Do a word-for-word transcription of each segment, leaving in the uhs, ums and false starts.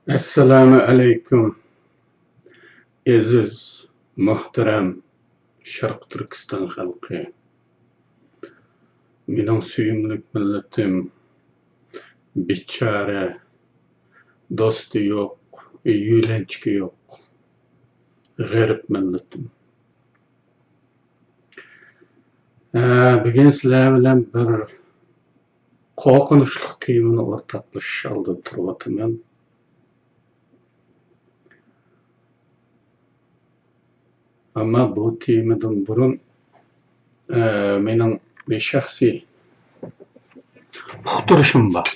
ئەسسالامۇ ئەلەيكۇم، ئەزىز، مۆھتەرەم شەرقىي تۈركىستان خەلقى. مېنىڭ سۆيۈملۈك مىللىتىم، بىچارە، دوستى يوق، يۆلەنچۈكى يوق، غېرىب مىللىتىم. ئە، بۈگۈن سىلەر بىلەن بىر قورقۇنچلۇق تېمىنى ئورتاقلىشىش ئالدىدا تۇرۇۋاتىمەن. ئەمما بۇ تېمىدىن بۇرۇن، ئە، مېنىڭ بىر شەخسىي ئۇقتۇرۇشۇم بار.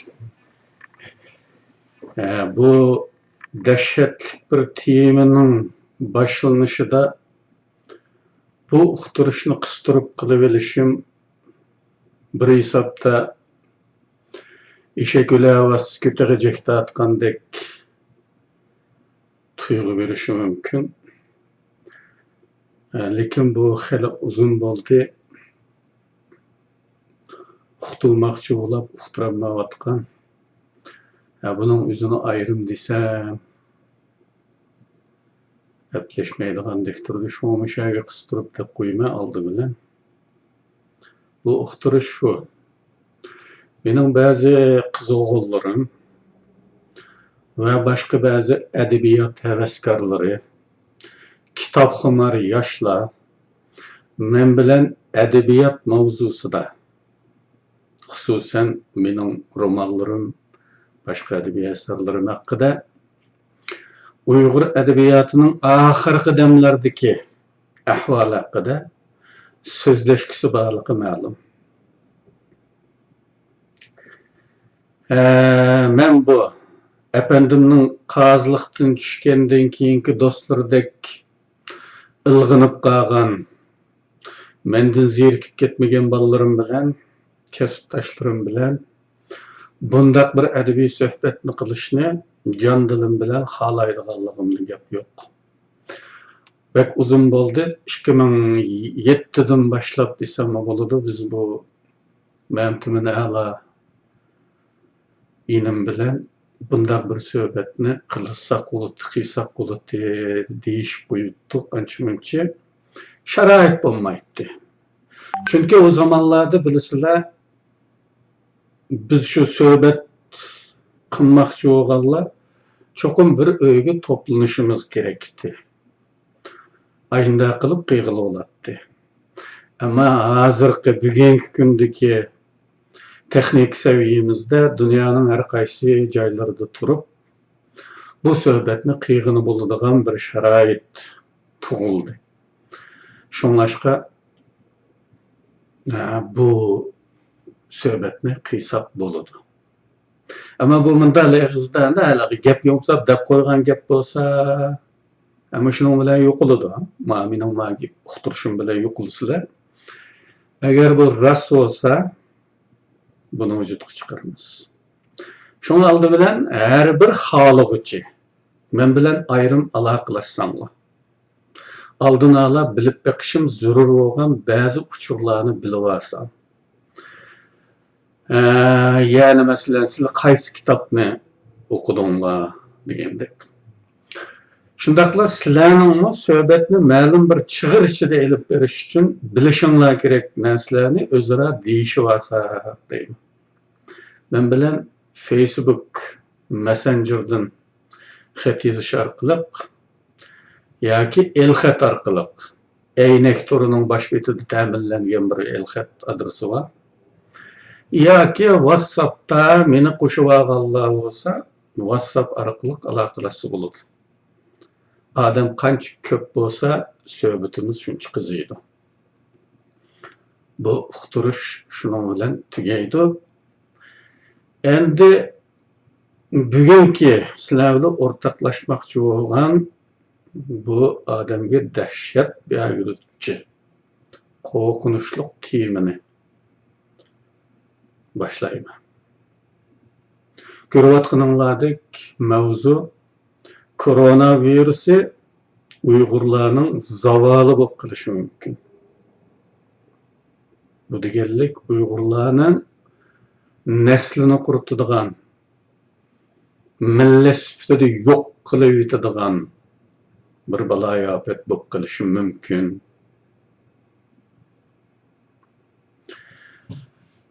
ئە، بۇ دەھشەتلىك بىر تېمىنىڭ باشلىنىشىدا بۇ ئۇقتۇرۇشنى قىستۇرۇپ قىلىۋېلىشىم بىر ھېسابتا ئېشەك ئۆلە ھاۋاسىز كۆتىغىجەك تارتقاندەك تۇيغۇ بېرىشى مۇمكىن. لېكىن بۇ خېلى ئۇزۇن بولدى. ئۇقتۇرماقچى بولاپ ئۇقتۇرالمايۋاتقان. ھە، بۇنىڭ ئۆزىنى ئايرىم دېسەم، ئەپلەشمەيدىغاندەك تۇرىدۇ. شۇڭا مۇشۇ يەرگە قىستۇرۇپ دەپ قويىمەن ئالدى بىلەن. بۇ ئۇقتۇرۇش شۇ. مېنىڭ بەزى قىزغۇنلىرىم ۋە باشقا بەزى ئەدەبىيات ھەۋەسكارلىرى، كىتابخۇمار ياشلار مەن بىلەن ئەدەبىيات ماۋزۇسىدا، خۇسۇسەن مېنىڭ رومانلىرىم، باشقا ئەدەبىي ئەسەرلىرىم ھەققىدە، ئۇيغۇر ئەدەبىياتىنىڭ ئاخىرقى دەملەردىكى ئەھۋالى ھەققىدە سۆزلەشكۈسى بارلىقى مەلۇم. ئە، مەن بۇ ئەپەندىمنىڭ قازىلىقتىن چۈشكەندىن كېيىنكى دوستلىرىدەك ئىلغىنىپ قالغان، مەندىن زېرىكىپ كەتمىگەن بالىلىرىم بىلەن، كەسىپداشلىرىم بىلەن بۇنداق بىر ئەدەبىي سۆھبەتنى قىلىشنى جان-دىلىم بىلەن خالايدىغانلىقىمدا گەپ يوق. بەك ئۇزۇن بولدى. ئىككى مىڭ يەتتىدىن باشلاپ دېسەممۇ بولىدۇ، بىز بۇ مەمتىمىن ئەلا ئىنىم بىلەن بۇنداق بىر سۆھبەتنى قىلساق بولاتتى، قىلساق بولاتتى دېيىشىپ قويۇپتۇق ئانچە-مۇنچە. شارائىت بولمايتتى. چۈنكى ئۇ زامانلاردا بىلىسىلەر، بىز شۇ سۆھبەت قىلماقچى بولغانلار چوقۇم بىر ئۆيگە توپلىنىشىمىز كېرەك ئىدى. ئاشۇنداق قىلىپ قىلغىلى بولاتتى. ئەمما ھازىرقى، بۈگۈنكى كۈندىكى تېخنىكا سەۋىيەمىزدە دۇنيانىڭ ھەر قايسى جايلىرىدا تۇرۇپ، بۇ سۆھبەتنى قىلغىلى بولىدىغان بىر شارائىت تۇغۇلدى. شۇڭلاشقا، ھە، بۇ سۆھبەتنى قىلساق بولىدۇ. ئەمما بۇ مۇنداق ئېغىزدا، ھېلىقى گەپ يومساپ دەپ قويغان گەپ بولسا، ئەمما شۇنىڭ بىلەن يوقىلىدۇ. ما، مېنىڭ ما گەپ ئۇقتۇرۇشۇم بىلەن يوقىلىسىلەر. ئەگەر بۇ راست بولسا، بۇنى ۋۇجۇدقا چىقىرىمىز. شۇڭا ئالدى بىلەن ھەر بىر خالىغۇچى مەن بىلەن ئايرىم ئالاقىلەشسەڭلار. ئالدىن ئالا بىلىپ بېقىشىم زۆرۈر بولغان بەزى ئۇچۇرلارنى بىلىۋالسام. ئە، يەنى مەسىلەن، سىلەر قايسى كىتابنى ئوقۇدۇڭلار دېگەندەك. شۇنداقلا سىلەرنىڭمۇ سۆھبەتنى مەلۇم بىر چىغىر ئىچىدە ئېلىپ بېرىش ئۈچۈن بىلىشىڭلار كېرەك نەرسىلەرنى ئۆزئارا دېيىشىۋالساق دەيمەن. مەن بىلەن فېيسبۇك مەسسېنجېردىن خەت يېزىش ئارقىلىق ياكى ئېلخەت ئارقىلىق، ئەينەك تورىنىڭ باش بېتىدە تەمىنلەنگەن بىر ئېلخەت ئادرېسى بار. ياكى ۋاتساپتا مېنى قوشۇۋالغانلار بولسا، ۋاتساپ ئارقىلىق ئالاقىلەشسە بولىدۇ. ئادەم قانچە كۆپ بولسا، سۆھبىتىمىز شۇنچە قىزىيدۇ. بۇ ئۇقتۇرۇش شۇنىڭ بىلەن تۈگەيدۇ. ئەمدى بۈگۈنكى سىلەر بىلەن ئورتاقلاشماقچى بولغان بۇ ئادەمگە دەھشەت بەرگۈچى قورقۇنچلۇق تېمىنى باشلايمەن. كۆرۈۋاتقىنىڭلاردەك مەۋزۇ كورونا ۋىرۇسى ئۇيغۇرلارنىڭ زاۋالى بولۇپ قېلىشى مۇمكىن. بۇ دېگەنلىك ئۇيغۇرلارنىڭ نەسلىنى قۇرۇتىدىغان، مىللەت سۈپىتىدە يوق قىلىۋېتىدىغان بىر بالايىئاپەت بولۇپ قېلىشى مۇمكىن.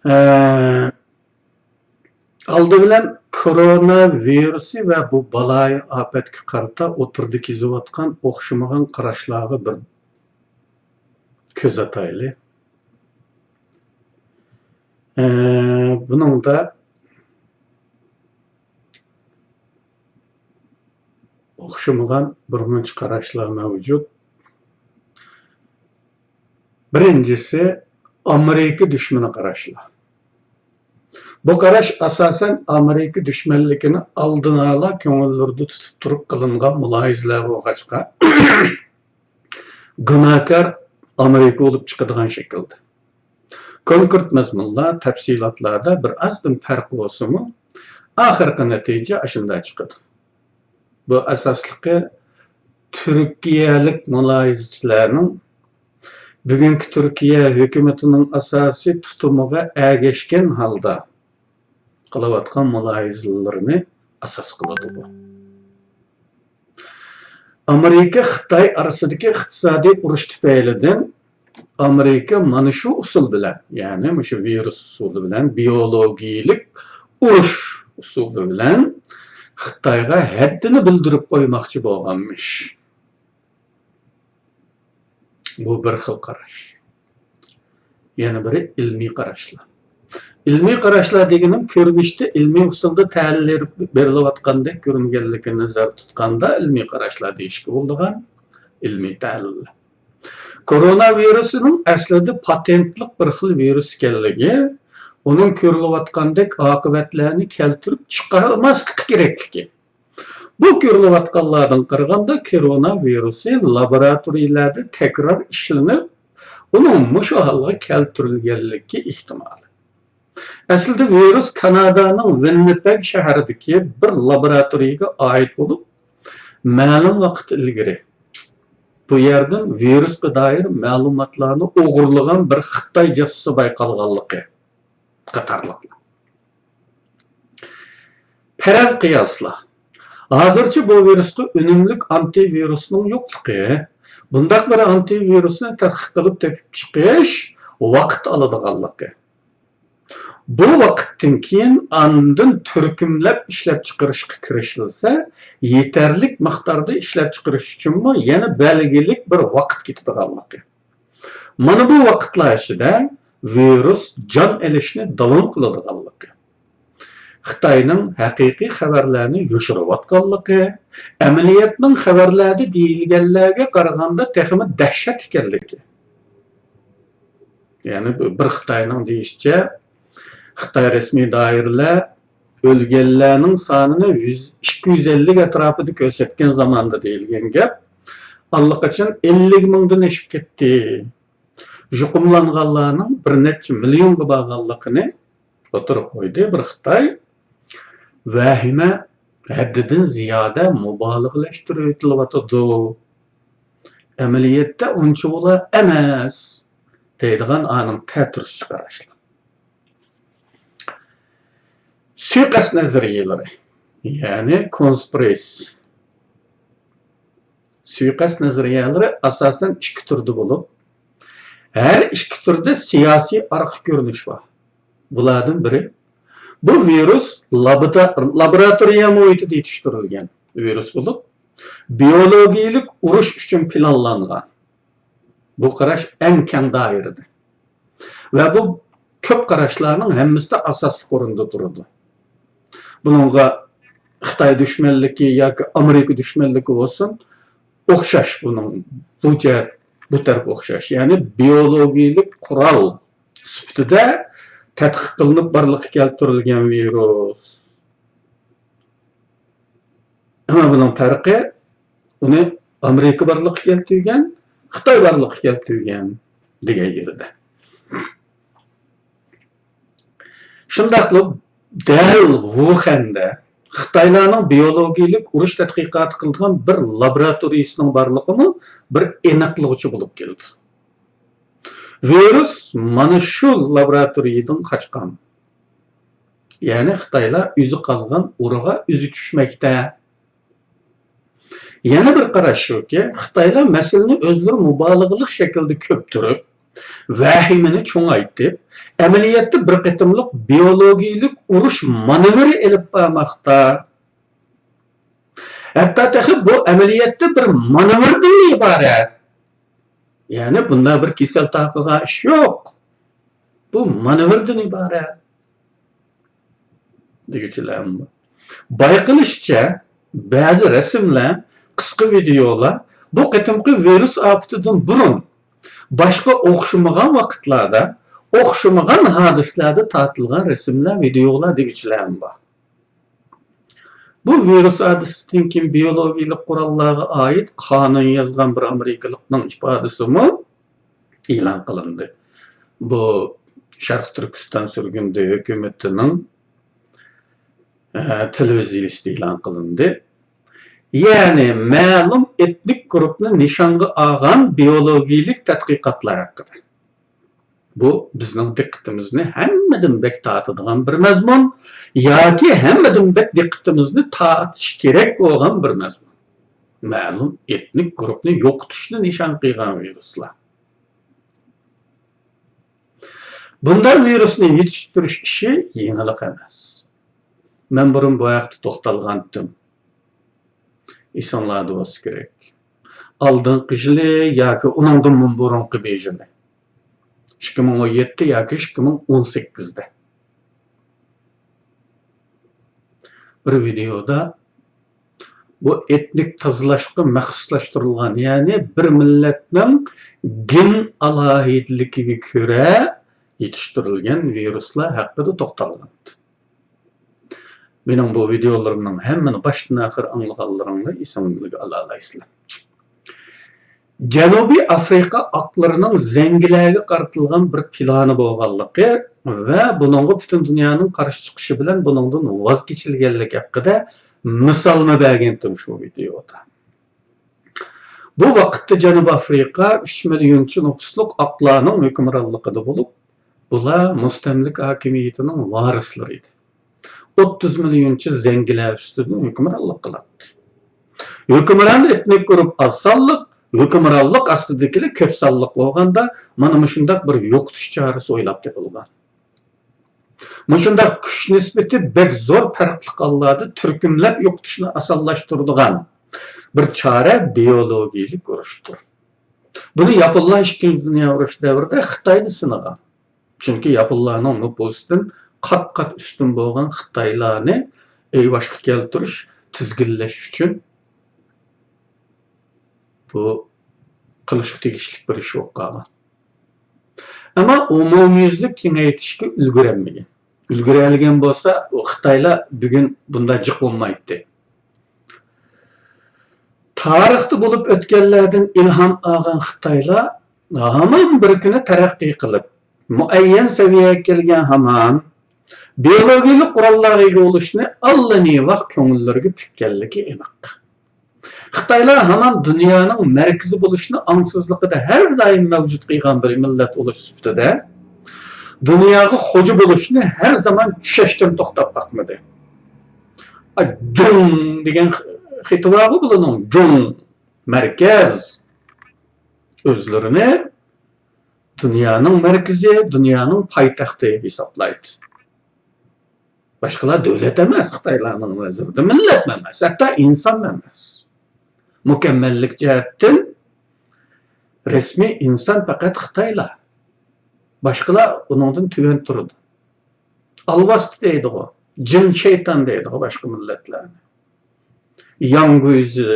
ئە، ئالدى بىلەن كورونا ۋىرۇسى ۋە بۇ بالايىئاپەتكە قارىتا ئوتتۇرىدا كېزىۋاتقان ئوخشىمىغان قاراشلارغا بىر كۆز ئاتايلى. ئە، بۇنىڭدا ئوخشىمىغان بىرمۇنچە قاراشلار مەۋجۇت. بىرىنچىسى، ئامېرىكا دۈشمىنى قاراشلار. بۇ قاراش ئاساسەن ئامېرىكا دۈشمەنلىكىنى ئالدىن ئالا كۆڭۈللىرىدە تۇتۇپ تۇرۇپ قىلىنغان مۇلاھىزىلەر بولغاچقا، گۇناھكار ئامېرىكا بولۇپ چىقىدىغان شەكىلدە. كونكرېت مەزمۇنلار، تەپسىلاتلاردا بىر ئازدىن پەرق بولسىمۇ، ئاخىرقى نەتىجە ئاشۇنداق چىقىدۇ. بۇ ئاساسلىقى تۈركىيەلىك مۇلاھىزىچىلەرنىڭ بۈگۈنكى تۈركىيە ھۆكۈمىتىنىڭ ئاساسىي تۇتۇمىغا ئەگەشكەن ھالدا قىلىۋاتقان مۇلاھىزىلىرىنى ئاساس قىلىدۇ. ئامېرىكا خىتاي ئارىسىدىكى ئىقتىسادىي ئۇرۇش تۈپەيلىدىن ئامېرىكا مانا شۇ ئۇسۇل بىلەن، يەنى مۇشۇ ۋىرۇس ئۇسۇلى بىلەن، بىيولوگىيىلىك ئۇرۇش ئۇسۇلى بىلەن خىتايغا ھەددىنى بىلدۈرۈپ قويماقچى بولغانمىش. بۇ بىر خىل قاراش. يەنە بىرى ئىلمىي قاراشلار. ئىلمىي قاراشلار دېگىنىم كۆرۈنۈشتە ئىلمىي ئۇسۇلدا تەھلىل ئېلىپ بېرىلىۋاتقاندەك كۆرۈنگەنلىكىنى نەزەردە تۇتقاندا ئىلمىي قاراشلار دېيىشكە بولىدىغان ئىلمىي تەھلىللەر. كورونا ۋىرۇسىنىڭ ئەسلىدە پاتېنتلىق بىر خىل ۋىرۇس ئىكەنلىكى، ئۇنىڭ كۆرۈلۈۋاتقاندەك ئاقىۋەتلەرنى كەلتۈرۈپ چىقارماسلىقى كېرەكلىكى. بۇ كۆرۈلۈۋاتقانلاردىن قارىغاندا، كورونا ۋىرۇسى لابوراتورىيەلەردە تەكرار ئىشلىنىپ، ئۇنىڭ مۇشۇ ھالغا كەلتۈرۈلگەنلىكى ئېھتىمالى. ئەسلىدە ۋىرۇس كانادانىڭ ۋىننىپېگ شەھىرىدىكى بىر لابوراتورىيەگە ئائىت بولۇپ، مەلۇم ۋاقىت ئىلگىرى بۇ يەردىن ۋىرۇسقا دائىر مەلۇماتلارنى ئوغرىلىغان بىر خىتاي جاسۇسى بايقالغانلىقى قاتارلىقلار. پەرەز قىياسلار. ھازىرچە بۇ ۋىرۇسقا ئۈنۈملۈك ئانتىۋىرۇسنىڭ يوقلۇقى، بۇنداق بىر ئانتىۋىرۇسنى تەتقىق قىلىپ تېپىپ چىقىش ۋاقىت ئالىدىغانلىقى. بۇ ۋاقىتتىن كېيىن ئاندىن تۈركۈملەپ ئىشلەپچىقىرىشقا كىرىشىلسە، يېتەرلىك مىقداردا ئىشلەپچىقىرىش ئۈچۈنمۇ يەنە بەلگىلىك بىر ۋاقىت كېتىدىغانلىقى. مانا بۇ ۋاقىتلار ئىچىدە ۋىرۇس جان ئېلىشنى داۋام قىلىدىغانلىقى، خىتاينىڭ ھەقىقىي خەۋەرلەرنى يوشۇرۇۋاتقانلىقى، ئەمەلىيەتنىڭ خەۋەرلەردە دېيىلگەنلەرگە قارىغاندا تېخىمۇ دەھشەت ئىكەنلىكى. يەنى بۇ بىر خىتاينىڭ دېيىشىچە، خىتاي رەسمىي دائىرىلەر ئۆلگەنلەرنىڭ سانىنى يۈز، ئىككى يۈز ئەللىك ئەتراپىدا كۆرسەتكەن زاماندا دېيىلگەن گەپ، ئاللىقاچان ئەللىك مىڭدىن ئېشىپ كەتتى. يۇقۇملانغانلارنىڭ بىر نەچچە مىليونغا بارغانلىقىنى ئوتتۇرىغا قويدى. بىر خىتاي ۋەھىمە ھەددىدىن زىيادە مۇبالىغىلەشتۈرۈۋېتىلىۋاتىدۇ. ئەمەلىيەتتە ئۇنچىۋالا ئەمەس، دەيدىغان ئانىڭ تەتۈرىسىچە قاراشلار. سۇيىقەست نەزەرىيەلىرى، يەنى كونسپىرېسس. سۇيىقەست نەزەرىيەلىرى ئاساسەن ئىككى تۈردە بولۇپ، ھەر ئىككى تۈردە سىياسىي ئارقا كۆرۈنۈش بار. بۇلاردىن بىرى، بۇ ۋىرۇس لابدا-، لابوراتورىيە مۇھىتىدا يېتىشتۈرۈلگەن ۋىرۇس بولۇپ، بىيولوگىيىلىك ئۇرۇش ئۈچۈن پىلانلانغان. بۇ قاراش ئەڭ كەڭ دائىرىدە ۋە بۇ كۆپ قاراشلارنىڭ ھەممىسىدە ئاساسلىق ئورۇندا تۇرىدۇ. بۇنىڭغا خىتاي دۈشمەنلىكى ياكى ئامېرىكا دۈشمەنلىكى بولسۇن، ئوخشاش بۇنىڭ، بۇ جەھەت، بۇ تەرەپ ئوخشاش. يەنى بىيولوگىيىلىك قورال سۈپىتىدە تەتقىق قىلىنىپ بارلىققا كەلتۈرۈلگەن ۋىرۇس. ئەمما بۇنىڭ پەرقى، ئۇنى ئامېرىكا بارلىققا كەلتۈرگەن، خىتاي بارلىققا كەلتۈرگەن دېگەن يېرىدە. شۇنداقلا دەل ۋۇخەندە خىتايلارنىڭ بىيولوگىيىلىك ئۇرۇش تەتقىقاتى قىلىدىغان بىر لابوراتورىيىسىنىڭ بارلىقىمۇ بىر ئېنىقلىغۇچى بولۇپ كېلىدۇ. ۋىرۇس مانا شۇ لابوراتورىيىدىن قاچقان. يەنى خىتايلار ئۆزى قازغان ئورىغا ئۆزى چۈشمەكتە. يەنە بىر قاراش شۇكى، خىتايلار مەسىلىنى ئۆزلىرى مۇبالىغىلىق شەكىلدە كۆپتۈرۈپ، ۋەھىمىنى چوڭايتىپ، ئەمەلىيەتتە بىر قېتىملىق بىيولوگىيىلىك ئۇرۇش مانېۋىرى ئېلىپ بارماقتا. ھەتتا تېخى بۇ ئەمەلىيەتتە بىر مانېۋىردىن ئىبارەت. يەنى بۇنداق بىر كېسەل تارقىغان ئىش يوق. بۇ مانېۋىردىن ئىبارەت. دېگۈچىلەرمۇ بار. بايقىلىشىچە، بەزى رەسىملەر، قىسقا ۋىدېئولار بۇ قېتىمقى ۋىرۇس ئاپىتىدىن بۇرۇن باشقا ئوخشىمىغان ۋاقىتلاردا، ئوخشىمىغان ھادىسىلەردە تارتىلغان رەسىملەر، ۋىدېئولار دېگۈچىلەرمۇ بار. بۇ ۋىرۇس ھادىسىسىدىن كېيىن بىيولوگىيىلىق قوراللارغا ئائىت قانۇن يازغان بىر ئامېرىكىلىقنىڭ ئىپادىسىمۇ ئېلان قىلىندى. بۇ شەرقىي تۈركىستان سۈرگۈندە ھۆكۈمىتىنىڭ، ئە، تېلېۋىزىيىسىدە ئېلان قىلىندى. يەنى مەلۇم ئېتنىك گۇرۇپنى نىشانغا ئالغان بىيولوگىيىلىك تەتقىقاتلار ھەققىدە. بۇ بىزنىڭ دىققىتىمىزنى ھەممىدىن بەك تارتىدىغان بىر مەزمۇن ياكى ھەممىدىن بەك دىققىتىمىزنى تارتىشى كېرەك بولغان بىر مەزمۇن. مەلۇم ئېتنىك گۇرۇپنى يوقىتىشنى نىشان قىلغان ۋىرۇسلار. بۇنداق ۋىرۇسنى يېتىشتۈرۈش ئىشى يېڭىلىق ئەمەس. مەن بۇرۇن بۇ ھەقتە توختالغانتىم. ئېسىڭلاردا بولسا كېرەك. ئالدىنقى يىلى ياكى ئۇنىڭدىنمۇ بۇرۇنقى بىر يىلى. ئىككى مىڭ ئون يەتتە ياكى ئىككى مىڭ ئون سەككىزدە. بىر ۋىدېئودا بۇ ئېتنىك تازىلاشقا مەخسۇسلاشتۇرۇلغان، يەنى بىر مىللەتنىڭ گېن ئالاھىدىلىكىگە كۆرە يېتىشتۈرۈلگەن ۋىرۇسلار ھەققىدە توختالغانتىم. مېنىڭ بۇ ۋىدېئولىرىمنىڭ ھەممىنى باشتىن ئاخىر ئاڭلىغانلىرىڭلار ئېسىڭلارگە ئالالايسىلەر. جەنۇبىي ئافرىقا ئاقلىرىنىڭ زەڭگىلەرگە قارىتىلغان بىر پىلانى بولغانلىقى ۋە بۇنىڭغا پۈتۈن دۇنيانىڭ قارشى چىقىشى بىلەن بۇنىڭدىن ۋاز كېچىلگەنلىكى ھەققىدە مىسالنى بەرگەنتىم شۇ ۋىدېئودا. بۇ ۋاقىتتا جەنۇبىي ئافرىقا ئۈچ مىليونچە نوپۇسلۇق ئاقلارنىڭ ھۆكۈمرانلىقىدا بولۇپ، بۇلار مۇستەملىكە ھاكىمىيىتىنىڭ ۋارىسلىرى ئىدى. ئوتتۇز مىليونچە زەڭگىلەر ئۈستىدىن ھۆكۈمرانلىق قىلاتتى. ھۆكۈمران ئېتنىك گۇرۇپ ئاز سانلىق، ھۆكۈمرانلىق ئاستىدىكىلەر كۆپ سانلىق بولغاندا، مانا مۇشۇنداق بىر يوقىتىش چارىسى ئويلاپ تېپىلغان. مۇشۇنداق كۈچ نىسبىتى بەك زور پەرقلىق ھاللاردا تۈركۈملەپ يوقىتىشنى ئاسانلاشتۇرىدىغان بىر چارە بىيولوگىيىلىك ئۇرۇشتۇر. بۇنى ياپونلار ئىككىنچى دۇنيا ئۇرۇشى دەۋرىدە خىتايدا سىنىغان. چۈنكى ياپونلارنىڭ نوپۇسىدىن قات-قات ئۈستۈن بولغان خىتايلارنى ئەيۋاشقا كەلتۈرۈش، تىزگىنلەش ئۈچۈن بۇ قىلىشقا تېگىشلىك بىر ئىش بولۇپ قالغان. ئەمما ئومۇميۈزلۈك كېڭەيتىشكە ئۈلگۈرەلمىگەن. ئۈلگۈرەلىگەن بولسا، ئۇ خىتايلار بۈگۈن بۇنداق جىق بولمايتتى. تارىختا بولۇپ ئۆتكەنلەردىن ئىلھام ئالغان خىتايلار ھامان بىر كۈنى تەرەققىي قىلىپ، مۇئەييەن سەۋىيەگە كەلگەن ھامان، بىيولوگىيىلىك قوراللارغا ئىگە بولۇشنى ئاللىنېۋاق كۆڭۈللىرىگە پۈككەنلىكى ئېنىق. خىتايلار ھامان دۇنيانىڭ مەركىزى بولۇشنى ئاڭسىزلىقىدا ھەر دائىم مەۋجۇت قىلغان بىر مىللەت بولۇش سۈپىتىدە، دۇنياغا خوجا بولۇشنى ھەر زامان چۈشەشتىن توختاپ باقمىدى. ئا، جۇڭ دېگەن خېتى بارغۇ بۇلارنىڭ، جۇڭ، مەركەز. ئۆزلىرىنى دۇنيانىڭ مەركىزى، دۇنيانىڭ پايتەختى ھېسابلايدۇ. باشقىلار دۆلەت ئەمەس، خىتايلارنىڭ نەزىرىدە مىللەتمۇ ئەمەس، ھەتتا ئىنسانمۇ ئەمەس. مۇكەممەللىك جەھەتتىن رەسمىي ئىنسان پەقەت خىتايلار. باشقىلار ئۇنىڭدىن تۆۋەن تۇرىدۇ. ئالۋاستى دەيدىغۇ، جىن شەيتان دەيدىغۇ باشقا مىللەتلەرنى. ياڭ گۇيزى،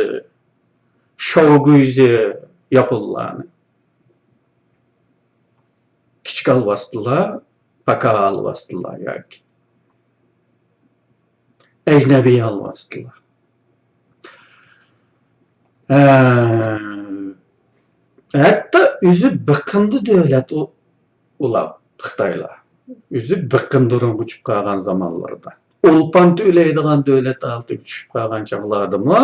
شاۋ گۇيزى ياپونلارنى. كىچىك ئالۋاستىلار، پاكا ئالۋاستىلار ياكى ئەجنەبىي ئالۋاستىلار. ھە، ھەتتا ئۆزى بېقىندى دۆلەت ئۇ-، ئۇلار، خىتايلار. ئۆزى بېقىندۇرۇڭغا چۈشۈپ قالغان زامانلىرىدا. ئولپان تۆلەيدىغان دۆلەت ھالىتىگە چۈشۈپ قالغان چاغلاردىمۇ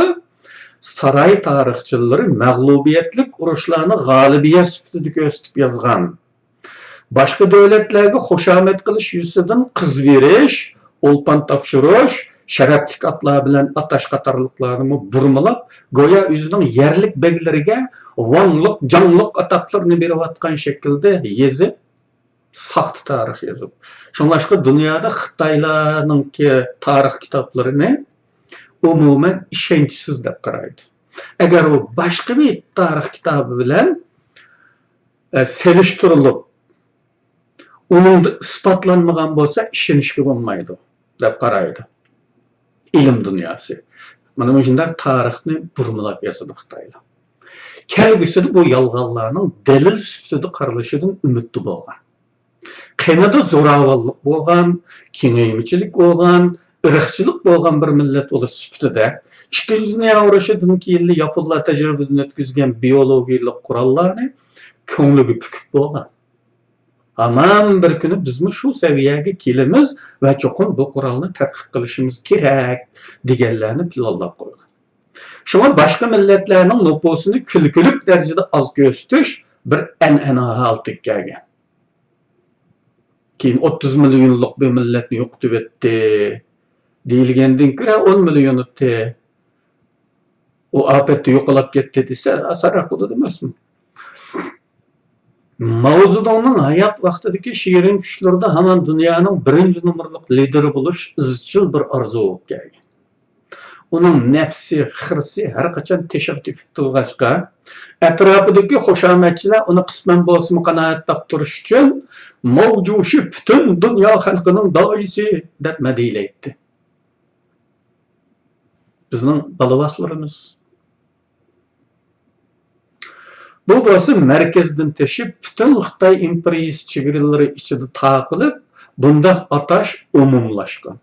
ساراي تارىخچىلىرى مەغلۇبىيەتلىك ئۇرۇشلارنى غالىبىيەت سۈپىتىدە كۆرسىتىپ يازغان. باشقا دۆلەتلەرگە خۇشامەت قىلىش يۈزىسىدىن قىز بېرىش، ئولپان تاپشۇرۇش، شەرەپلىك ئاتلار بىلەن ئاتاش قاتارلىقلارنىمۇ بۇرمىلاپ، گويا ئۆزىنىڭ يەرلىك بەگلىرىگە ۋاڭلۇق، جاڭلۇق ئاتاقلىرىنى بېرىۋاتقان شەكىلدە يېزىپ، ساختا تارىخ يېزىپ. شۇڭلاشقا دۇنيادا خىتايلارنىڭكى تارىخ كىتابلىرىنى ئومۇمەن ئىشەنچسىز دەپ قارايدۇ. ئەگەر ئۇ باشقا بىر تارىخ كىتابى بىلەن، ئە، سېلىشتۇرۇلۇپ، ئۇنىڭدا ئىسپاتلانمىغان بولسا، ئىشىنىشكە بولمايدۇ، دەپ قارايدۇ ئىلىم دۇنياسى. مانا مۇشۇنداق تارىخنى بۇرمىلاپ يازىدۇ خىتايلار. كەلگۈسىدە بۇ يالغانلارنىڭ دەلىل سۈپىتىدە قارىلىشىدىن ئۈمىدتە بولغان. قېنىدا زوراۋانلىق بولغان، كېڭەيمىچىلىك بولغان، ئىرقچىلىق بولغان بىر مىللەت بولۇش سۈپىتىدە، ئىككىنچى دۇنيا ئۇرۇشىدىن كېيىنلا ياپونلار تەجرىبىدىن ئۆتكۈزگەن بىيولوگىيەلىك قوراللارنى كۆڭلىگە پۈكۈپ بولغان. ھامان بىر كۈنى بىزمۇ شۇ سەۋىيەگە كېلىمىز ۋە چوقۇم بۇ قورالنى تەتقىق قىلىشىمىز كېرەك، دېگەنلەرنى پىلانلاپ قويغان. شۇڭا باشقا مىللەتلەرنىڭ نوپۇسىنى كۈلكىلىك دەرىجىدە ئاز كۆرسىتىش بىر ئەنئەنە ھالىتىگە كەلگەن. كېيىن ئوتتۇز مىليونلۇق بىر مىللەتنى يوقىتىۋەتتى دېيىلگەندىن كۆرە، ئون مىليون ئۆتتى. ئۇ ئاپەتتە يوقالاپ كەتتى دېسە، ئاسانراق بولىدۇ ئەمەسمۇ؟ ماۋزېدۇڭنىڭ ھايات ۋاقتىدىكى شېرىن چۈشلىرىدە ھامان دۇنيانىڭ بىرىنچى نومۇرلۇق لىدېرى بولۇش ئىزچىل بىر ئارزۇ بولۇپ كەلگەن. ئۇنىڭ نەپسى، خىرىسى ھەر قاچان تېشىغا تېپىپ تۇرغاچقا، ئەتراپىدىكى خۇشامەتچىلەر ئۇنى قىسمەن بولسىمۇ قانائەت تاپتۇرۇش ئۈچۈن، ماۋجۇشى پۈتۈن دۇنيا خەلقىنىڭ داھىيسى، دەپ مەدھىيلەيتتى. بىزنىڭ بالا ۋاقىتلىرىمىز. بۇ بولسا مەركەزدىن تېشىپ، پۈتۈن خىتاي ئىمپېرىيىسى چېگرىلىرى ئىچىدە تارقىلىپ، بۇنداق ئاتاش ئومۇملاشقان.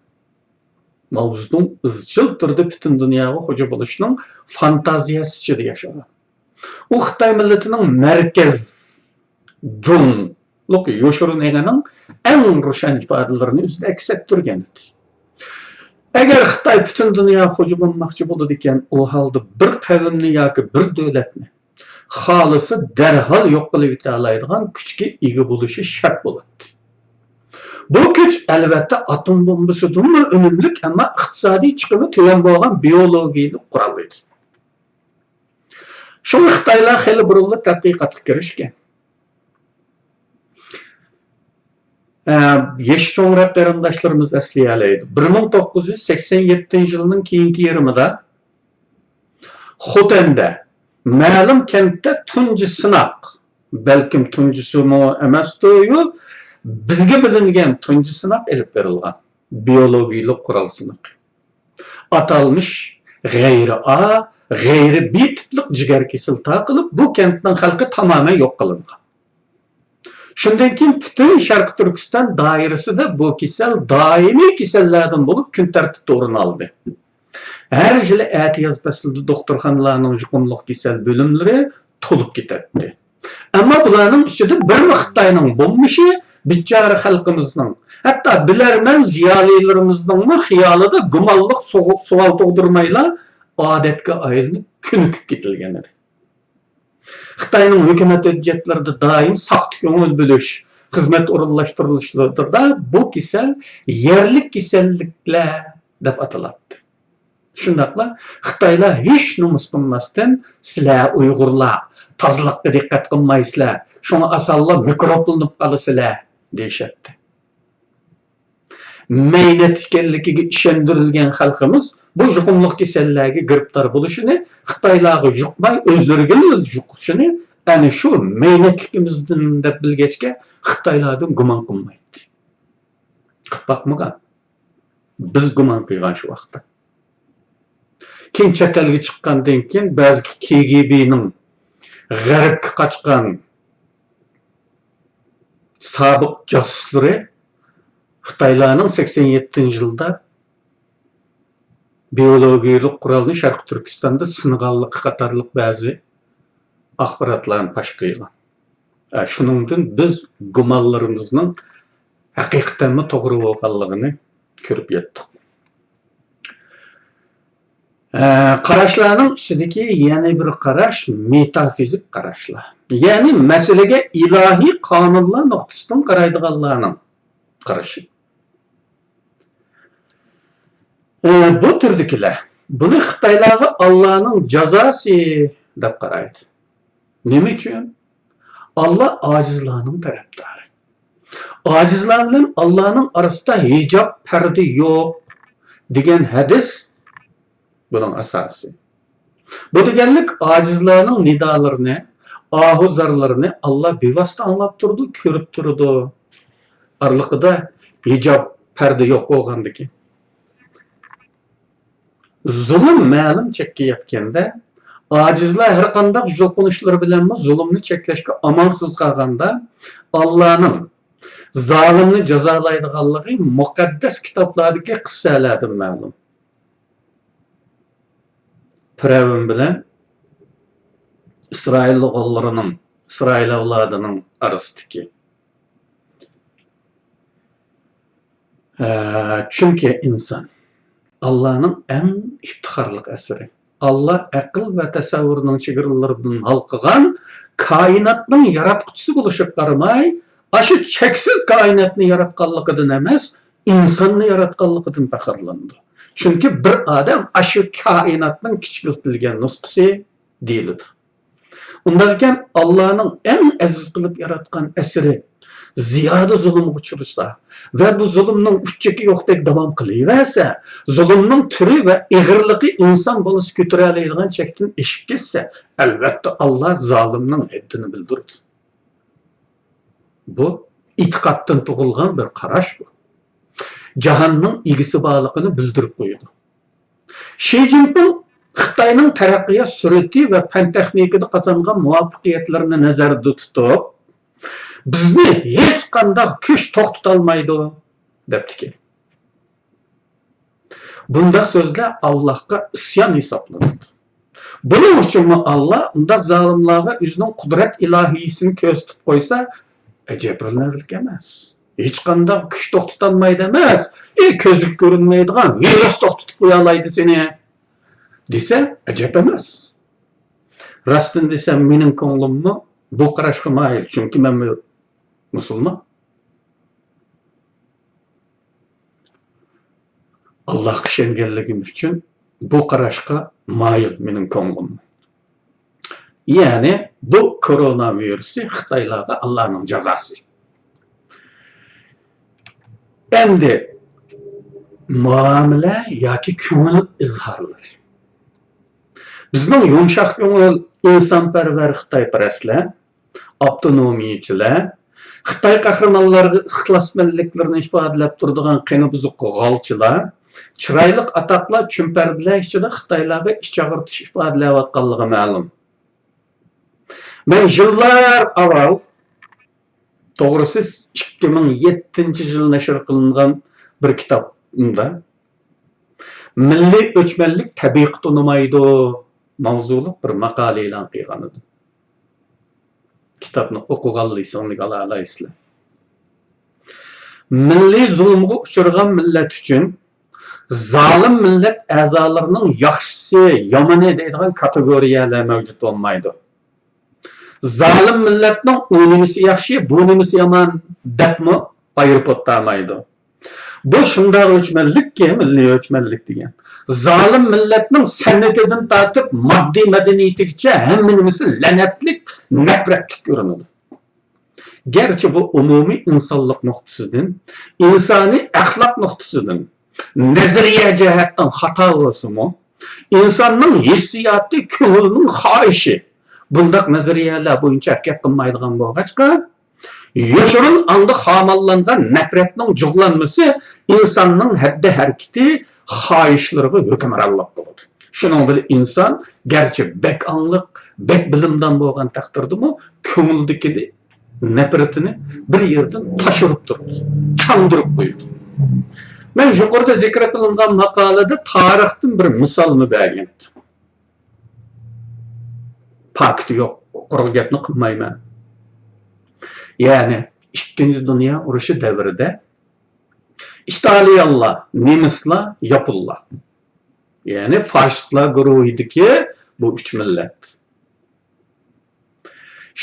ماۋزېدۇڭ ئىزچىل تۈردە پۈتۈن دۇنياغا خوجا بولۇشنىڭ فانتازىيەسى ئىچىدە ياشىغان. ئۇ خىتاي مىللىتىنىڭ مەركەز، جۇڭلۇق يوشۇرۇن ئېڭىنىڭ ئەڭ روشەن ئىپادىلىرىنى ئۆزىدە ئەكس ئەتتۈرگەن ئىدى. ئەگەر خىتاي پۈتۈن دۇنياغا خوجا بولماقچى بولىدىكەن، ئۇ ھالدا بىر قەۋمنى ياكى بىر دۆلەتنى خالىسا دەرھال يوق قىلىۋېتەلەيدىغان كۈچكە ئىگە بولۇشى شەرت بولاتتى. بۇ كۈچ، ئەلۋەتتە، ئاتوم بومبىسىدىنمۇ ئۈنۈملۈك، ئەمما ئىقتىسادىي چىقىمى تۆۋەن بولغان بىيولوگىيەلىك قورال ئىدى. شۇڭا خىتايلار خېلى بۇرۇنلا تەتقىقاتقا كىرىشكەن. ئە، يېشى چوڭراق قېرىنداشلىرىمىز ئەسلىيەلەيدۇ. بىر مىڭ توققۇز يۈز سەكسەن يەتتىنچى يىلنىڭ كېيىنكى يېرىمىدا خوتەندە، مەلۇم كەنتتە تۇنجى سىناق، بەلكىم تۇنجىسىمۇ ئەمەستۇ، بىزگە بىلىنگەن تۇنجى سىناق ئېلىپ بېرىلغان. بىيولوگىيەلىك قورال سىنىقى. ئاتالمىش غەيرىي ئا، غەيرىي بى تىپلىق جىگەر كېسىلى تارقىلىپ، بۇ كەنتنىڭ خەلقى تامامەن يوق قىلىنغان. شۇندىن كېيىن پۈتۈن شەرقىي تۈركىستان دائىرىسىدە بۇ كېسەل دائىمىي كېسەللەردىن بولۇپ، كۈن تەرتىپتە ئورۇن ئالدى. ھەر يىلى ئەتىياز پەسلىدە دوختۇرخانىلارنىڭ يۇقۇملۇق كېسەل بۆلۈملىرى تولۇپ كېتەتتى. ئەمما بۇلارنىڭ ئىچىدە بىرمۇ خىتاينىڭ بولمىشى بىچارە خەلقىمىزنىڭ، ھەتتا بىلەرمەن زىيالىيلىرىمىزنىڭمۇ خىيالىدا گۇمانلىق سوغۇ-، سوئال تۇغدۇرمايلا ئادەتكە ئايلىنىپ كۆنۈكۈپ كېتىلگەن ئىدى. خىتاينىڭ ھۆكۈمەت ھۆججەتلىرىدە دائىم ساختا كۆڭۈل بۆلۈش، خىزمەت ئورۇنلاشتۇرۇشلىرىدا بۇ كېسەل يەرلىك كېسەللىكلەر دەپ ئاتىلاتتى. شۇنداقلا خىتايلار ھېچ نومۇس قىلماستىن، «سىلەر ئۇيغۇرلار تازىلىققا دىققەت قىلمايسىلەر، شۇڭا ئاسانلا مىكروبلىنىپ قالىسىلەر» دېيىشەتتى. مەينەت ئىكەنلىكىگە ئىشەندۈرۈلگەن خەلقىمىز بۇ يۇقۇملۇق كېسەللەرگە گىرىپتار بولۇشىنى، خىتايلارغا يۇقماي ئۆزلىرىگىلا يۇقۇشىنى ئەنە شۇ مەينەتلىكىمىزدىن دەپ بىلگەچكە، خىتايلاردىن گۇمان قىلمايتتى. قىلىپ باقمىغان. بىز گۇمان قىلغان شۇ ۋاقىتتا. كېيىن چەت ئەلگە چىققاندىن كېيىن بەزى كېگېبېنىڭ غەربكە قاچقان سابىق جاسۇسلىرى خىتايلارنىڭ سەكسەن يەتتىنچى يىلدا بىيولوگىيەلىك قورالنى شەرقىي تۈركىستاندا سىنىغانلىقى قاتارلىق بەزى ئاخباراتلارنى پاش قىلغان. ئە، شۇنىڭدىن بىز گۇمانلىرىمىزنىڭ ھەقىقەتەنمۇ توغرا بولغانلىقىنى كۆرۈپ يەتتۇق. ئە، قاراشلارنىڭ ئىچىدىكى يەنە بىر قاراش مېتافىزىك قاراشلار. يەنى مەسىلىگە ئىلاھىي قانۇنلار نۇقتىسىدىن قارايدىغانلارنىڭ قارىشى. ئە، بۇ تۈردىكىلەر بۇنى خىتايلارغا ئاللانىڭ جازاسى دەپ قارايدۇ. نېمە ئۈچۈن؟ ئاللا ئاجىزلارنىڭ تەرەپدارى. ئاجىزلار بىلەن ئاللانىڭ ئارىسىدا ھىجاب، پەردە يوق دېگەن ھەدىس بۇنىڭ ئاساسى. بۇ دېگەنلىك ئاجىزلارنىڭ نىدالىرىنى، ئاھۇ زارلىرىنى ئاللا بىۋاسىتە ئاڭلاپ تۇرىدۇ، كۆرۈپ تۇرىدۇ. ئارىلىقىدا ھىجاب، پەردە يوق بولغاندىكىن. زۇلۇم مەلۇم چەككە يەتكەندە، ئاجىزلار ھەرقانداق يۇلقۇنۇشلىرى بىلەنمۇ زۇلۇمنى چەكلەشكە ئامالسىز قالغاندا، ئاللانىڭ زالىمنى جازالايدىغانلىقى مۇقەددەس كىتابلاردىكى قىسسەلەردىن مەلۇم. پىرئەۋن بىلەن ئىسرائىل ئوغۇللىرىنىڭ، ئىسرائىل ئەۋلادىنىڭ ئارىسىدىكى. ھە، چۈنكى ئىنسان ئاللانىڭ ئەڭ ئىپتىخارلىق ئەسىرى. ئاللا ئەقىل ۋە تەسەۋۋۇرنىڭ چېگرىلىرىدىن ھالقىغان كائىناتنىڭ ياراتقۇچىسى بولۇشىغا قارىماي، ئاشۇ چەكسىز كائىناتنى ياراتقانلىقىدىن ئەمەس، ئىنساننى ياراتقانلىقىدىن پەخىرلىنىدۇ. چۈنكى بىر ئادەم ئاشۇ كائىناتنىڭ كىچىكلىتىلگەن نۇسخىسى دېيىلىدۇ. ئۇنداق ئىكەن، ئاللانىڭ ئەڭ ئەزىز قىلىپ ياراتقان ئەسىرى زىيادە زۇلۇمغا ئۇچرىسا ۋە بۇ زۇلۇمنىڭ ئۇچ-چېكى يوقتەك داۋام قىلىۋەرسە، زۇلۇمنىڭ تۈرى ۋە ئېغىرلىقى ئىنسان بالىسى كۆتۈرەلەيدىغان چەكتىن ئېشىپ كەتسە، ئەلۋەتتە، ئاللا زالىمنىڭ ھەددىنى بىلدۈرىدۇ. بۇ ئېتىقادتىن تۇغۇلغان بىر قاراش بۇ. جاھاننىڭ ئىگىسى بارلىقىنى بىلدۈرۈپ قويىدۇ. شى جىنپىڭ خىتاينىڭ تەرەققىيات سۈرئىتى ۋە پەن تېخنىكىدا قازانغان مۇۋەپپەقىيەتلىرىنى نەزەردە تۇتۇپ، بىزنى ھېچقانداق كۈچ توختىتالمايدۇ، دەپتىكەن. بۇنداق سۆزلەر ئاللاھقا ئىسيان ھېسابلىنىدۇ. بۇنىڭ ئۈچۈنمۇ ئاللا ئۇنداق زالىملارغا ئۆزىنىڭ قۇدرەت ئىلاھىيىسىنى كۆرسىتىپ قويسا، ئەجەبلىنەرلىك ئەمەس. ھېچقانداق كۈچ توختىتالمايدۇ ئەمەس. ئى، كۆزگە كۆرۈنمەيدىغان ۋىرۇس توختىتىپ قويالايدۇ سېنى، دېسە، ئەجەب ئەمەس. راستىنى دېسەم، مېنىڭ كۆڭلۈممۇ بۇ قاراشقا مايىل، چۈنكى مەنمۇ مۇسۇلمان. ئاللاھقا ئىشەنگەنلىكىم ئۈچۈن بۇ قاراشقا مايىل مېنىڭ كۆڭلۈم. يەنى بۇ كورونا ۋىرۇسى خىتايلارغا ئاللانىڭ جازاسى. ئەمدى مۇئامىلە ياكى كۆڭۈل ئىزھارلىرى. بىزنىڭ يۇمشاق كۆڭۈل، ئىنسانپەرۋەر خىتايپەرەسلەر، ئاپتونومىيىچىلەر، خىتاي قەھرىمانلىرىغا ئىخلاسمەنلىكلىرىنى ئىپادىلەپ تۇرىدىغان قېنى بۇزۇق غالچىلار چىرايلىق ئاتاقلار، چۈمپەردىلەر ئىچىدە خىتايلارغا ئىچ ئاغرىتىش ئىپادىلەۋاتقانلىقى مەلۇم. مەن يىللار ئاۋۋال، توغرىسى، ئىككى مىڭ يەتتىنچى يىل نەشر قىلىنغان بىر كىتابىمدا مىللىي ئۆچمەنلىك تەبىئىي تونۇمايدۇ ماۋزۇلۇق بىر ماقالە ئېلان قىلغان ئىدىم. كىتابنى ئوقۇغانلىسىڭلار ئالالايسىلەر. مىللىي زۇلۇمغا ئۇچرىغان مىللەت ئۈچۈن زالىم مىللەت ئەزالىرىنىڭ ياخشىسى، يامىنى دەيدىغان كاتېگورىيەلەر مەۋجۇت بولمايدۇ. زالىم مىللەتنىڭ ئۇ نېمىسى ياخشى، بۇ نېمىسى يامان دەپمۇ ئايرىپ ئوتتۇرمايدۇ. بۇ شۇنداق ئۆچمەنلىككى، مىللىي ئۆچمەنلىك دېگەن. زالىم مىللەتنىڭ سەنئىتىدىن تارتىپ ماددىي مەدەنىيىتىگىچە ھەممە نېمىسى لەنەتلىك، نەپرەتلىك كۆرۈنىدۇ. گەرچە بۇ ئومۇمىي ئىنسانلىق نۇقتىسىدىن، ئىنسانىي ئەخلاق نۇقتىسىدىن، نەزەرىيە جەھەتتىن خاتا بولسىمۇ، ئىنساننىڭ ھېسسىياتى، كۆڭلىنىڭ خاھىشى بۇنداق نەزەرىيەلەر بويىچە ھەرىكەت قىلمايدىغان بولغاچقا، يوشۇرۇن ئاڭدا خاماللانغان نەپرەتنىڭ جۇغلانمىسى ئىنساننىڭ ھەددى ھەرىكىتى، خاھىشلىرىغا ھۆكۈمرانلىق قىلىدۇ. شۇنىڭ بىلەن ئىنسان گەرچە بەك ئاڭلىق، بەك بىلىمدان بولغان تەقدىردىمۇ، كۆڭلىدىكىنى، نەپرىتىنى بىر يەردىن تاش ئۇرۇپ تۇرىدۇ، چاندۇرۇپ قويىدۇ. مەن يۇقىرىدا زىكىر قىلىنغان ماقالىدە تارىختىن بىر مىسالنى بەرگەن. پاكىتى يوق، قۇرۇق گەپنى قىلمايمەن. يەنى ئىككىنچى دۇنيا ئۇرۇشى دەۋرىدە ئىتالىيانلار، نېمىسلار، ياپونلار، يەنى فاشىستلار گۇرۇھىدىكى بۇ ئۈچ مىللەت.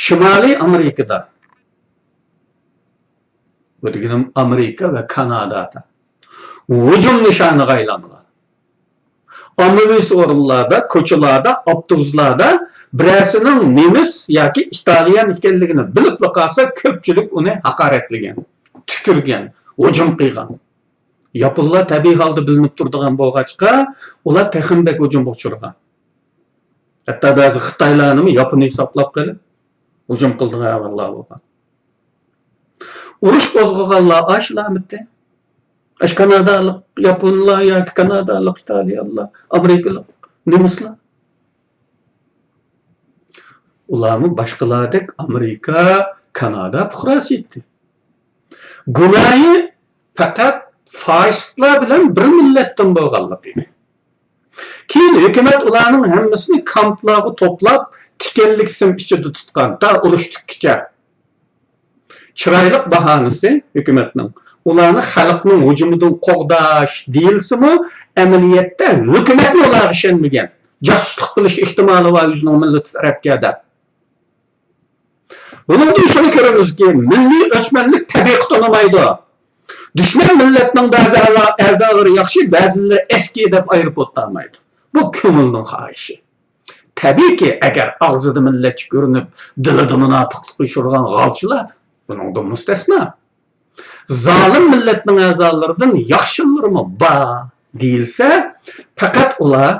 شىمالىي ئامېرىكىدا، بۇ دېگىنىم ئامېرىكا ۋە كانادادا ھۇجۇم نىشانىغا ئايلانغان. ئاممىۋى ئورۇنلاردا، كوچىلاردا، ئاپتوبۇسلاردا بىرەرسىنىڭ نېمىس ياكى ئىتالىيان ئىكەنلىكىنى بىلىپلا قالسا، كۆپچىلىك ئۇنى ھاقارەتلىگەن، تۈكۈرگەن، ھۇجۇم قىلغان. ياپونلار تەبىئىي ھالدا بىلىنىپ تۇرىدىغان بولغاچقا، ئۇلار تېخىمۇ بەك ھۇجۇمغا ئۇچرىغان. ھەتتا بەزى خىتايلارنىمۇ ياپوننى ھېسابلاپ قېلىپ، ھۇجۇم قىلىدىغان ئەھۋاللار بولغان. ئۇرۇش قوزغىغانلار ئاشۇلارمىتى؟ ئاشۇ كانادالىق ياپونلار ياكى كانادالىق ئىتالىيەلەر، ئامېرىكىلىق، نېمىسلار؟ ئۇلارمۇ باشقىلاردەك ئامېرىكا، كانادا پۇقراسى ئىدى. گۇناھى پەقەت فاشىستلار بىلەن بىر مىللەتتىن بولغانلىقى ئىدى. كېيىن ھۆكۈمەت ئۇلارنىڭ ھەممىسىنى كامپلارغا توپلاپ، تىكەنلىك سىم ئىچىدە تۇتقان، تا ئۇرۇش تۈگىگىچە. چىرايلىق باھانىسى ھۆكۈمەتنىڭ، ئۇلارنى خەلقنىڭ ھۇجۇمىدىن قوغداش دېيىلسىمۇ، ئەمەلىيەتتە ھۆكۈمەتمۇ ئۇلارغا ئىشەنمىگەن. جاسۇسلۇق قىلىش ئېھتىمالى بار ئۆزىنىڭ مىللىتى تەرەپكە دەپ. بۇنىڭدىن شۇنى كۆرىمىزكى، مىللىي ئۆچمەنلىك تەبىئىي تونۇمايدۇ. دۈشمەن مىللەتنىڭ بەزى ئەزا-، ئەزالىرى ياخشى، بەزىلىرى ئەسكى دەپ ئايرىپ ئولتۇرمايدۇ. بۇ كۆڭۈلنىڭ خاھىشى. تەبىئىيكى، ئەگەر ئاغزىدا مىللەتچى كۆرۈنۈپ، دىلىدا مۇناپىقلىق يوشۇرغان غالچىلار بۇنىڭدىن مۇستەسنا. زالىم مىللەتنىڭ ئەزالىرىدىن ياخشىلىرىمۇ بار دېيىلسە، پەقەت ئۇلار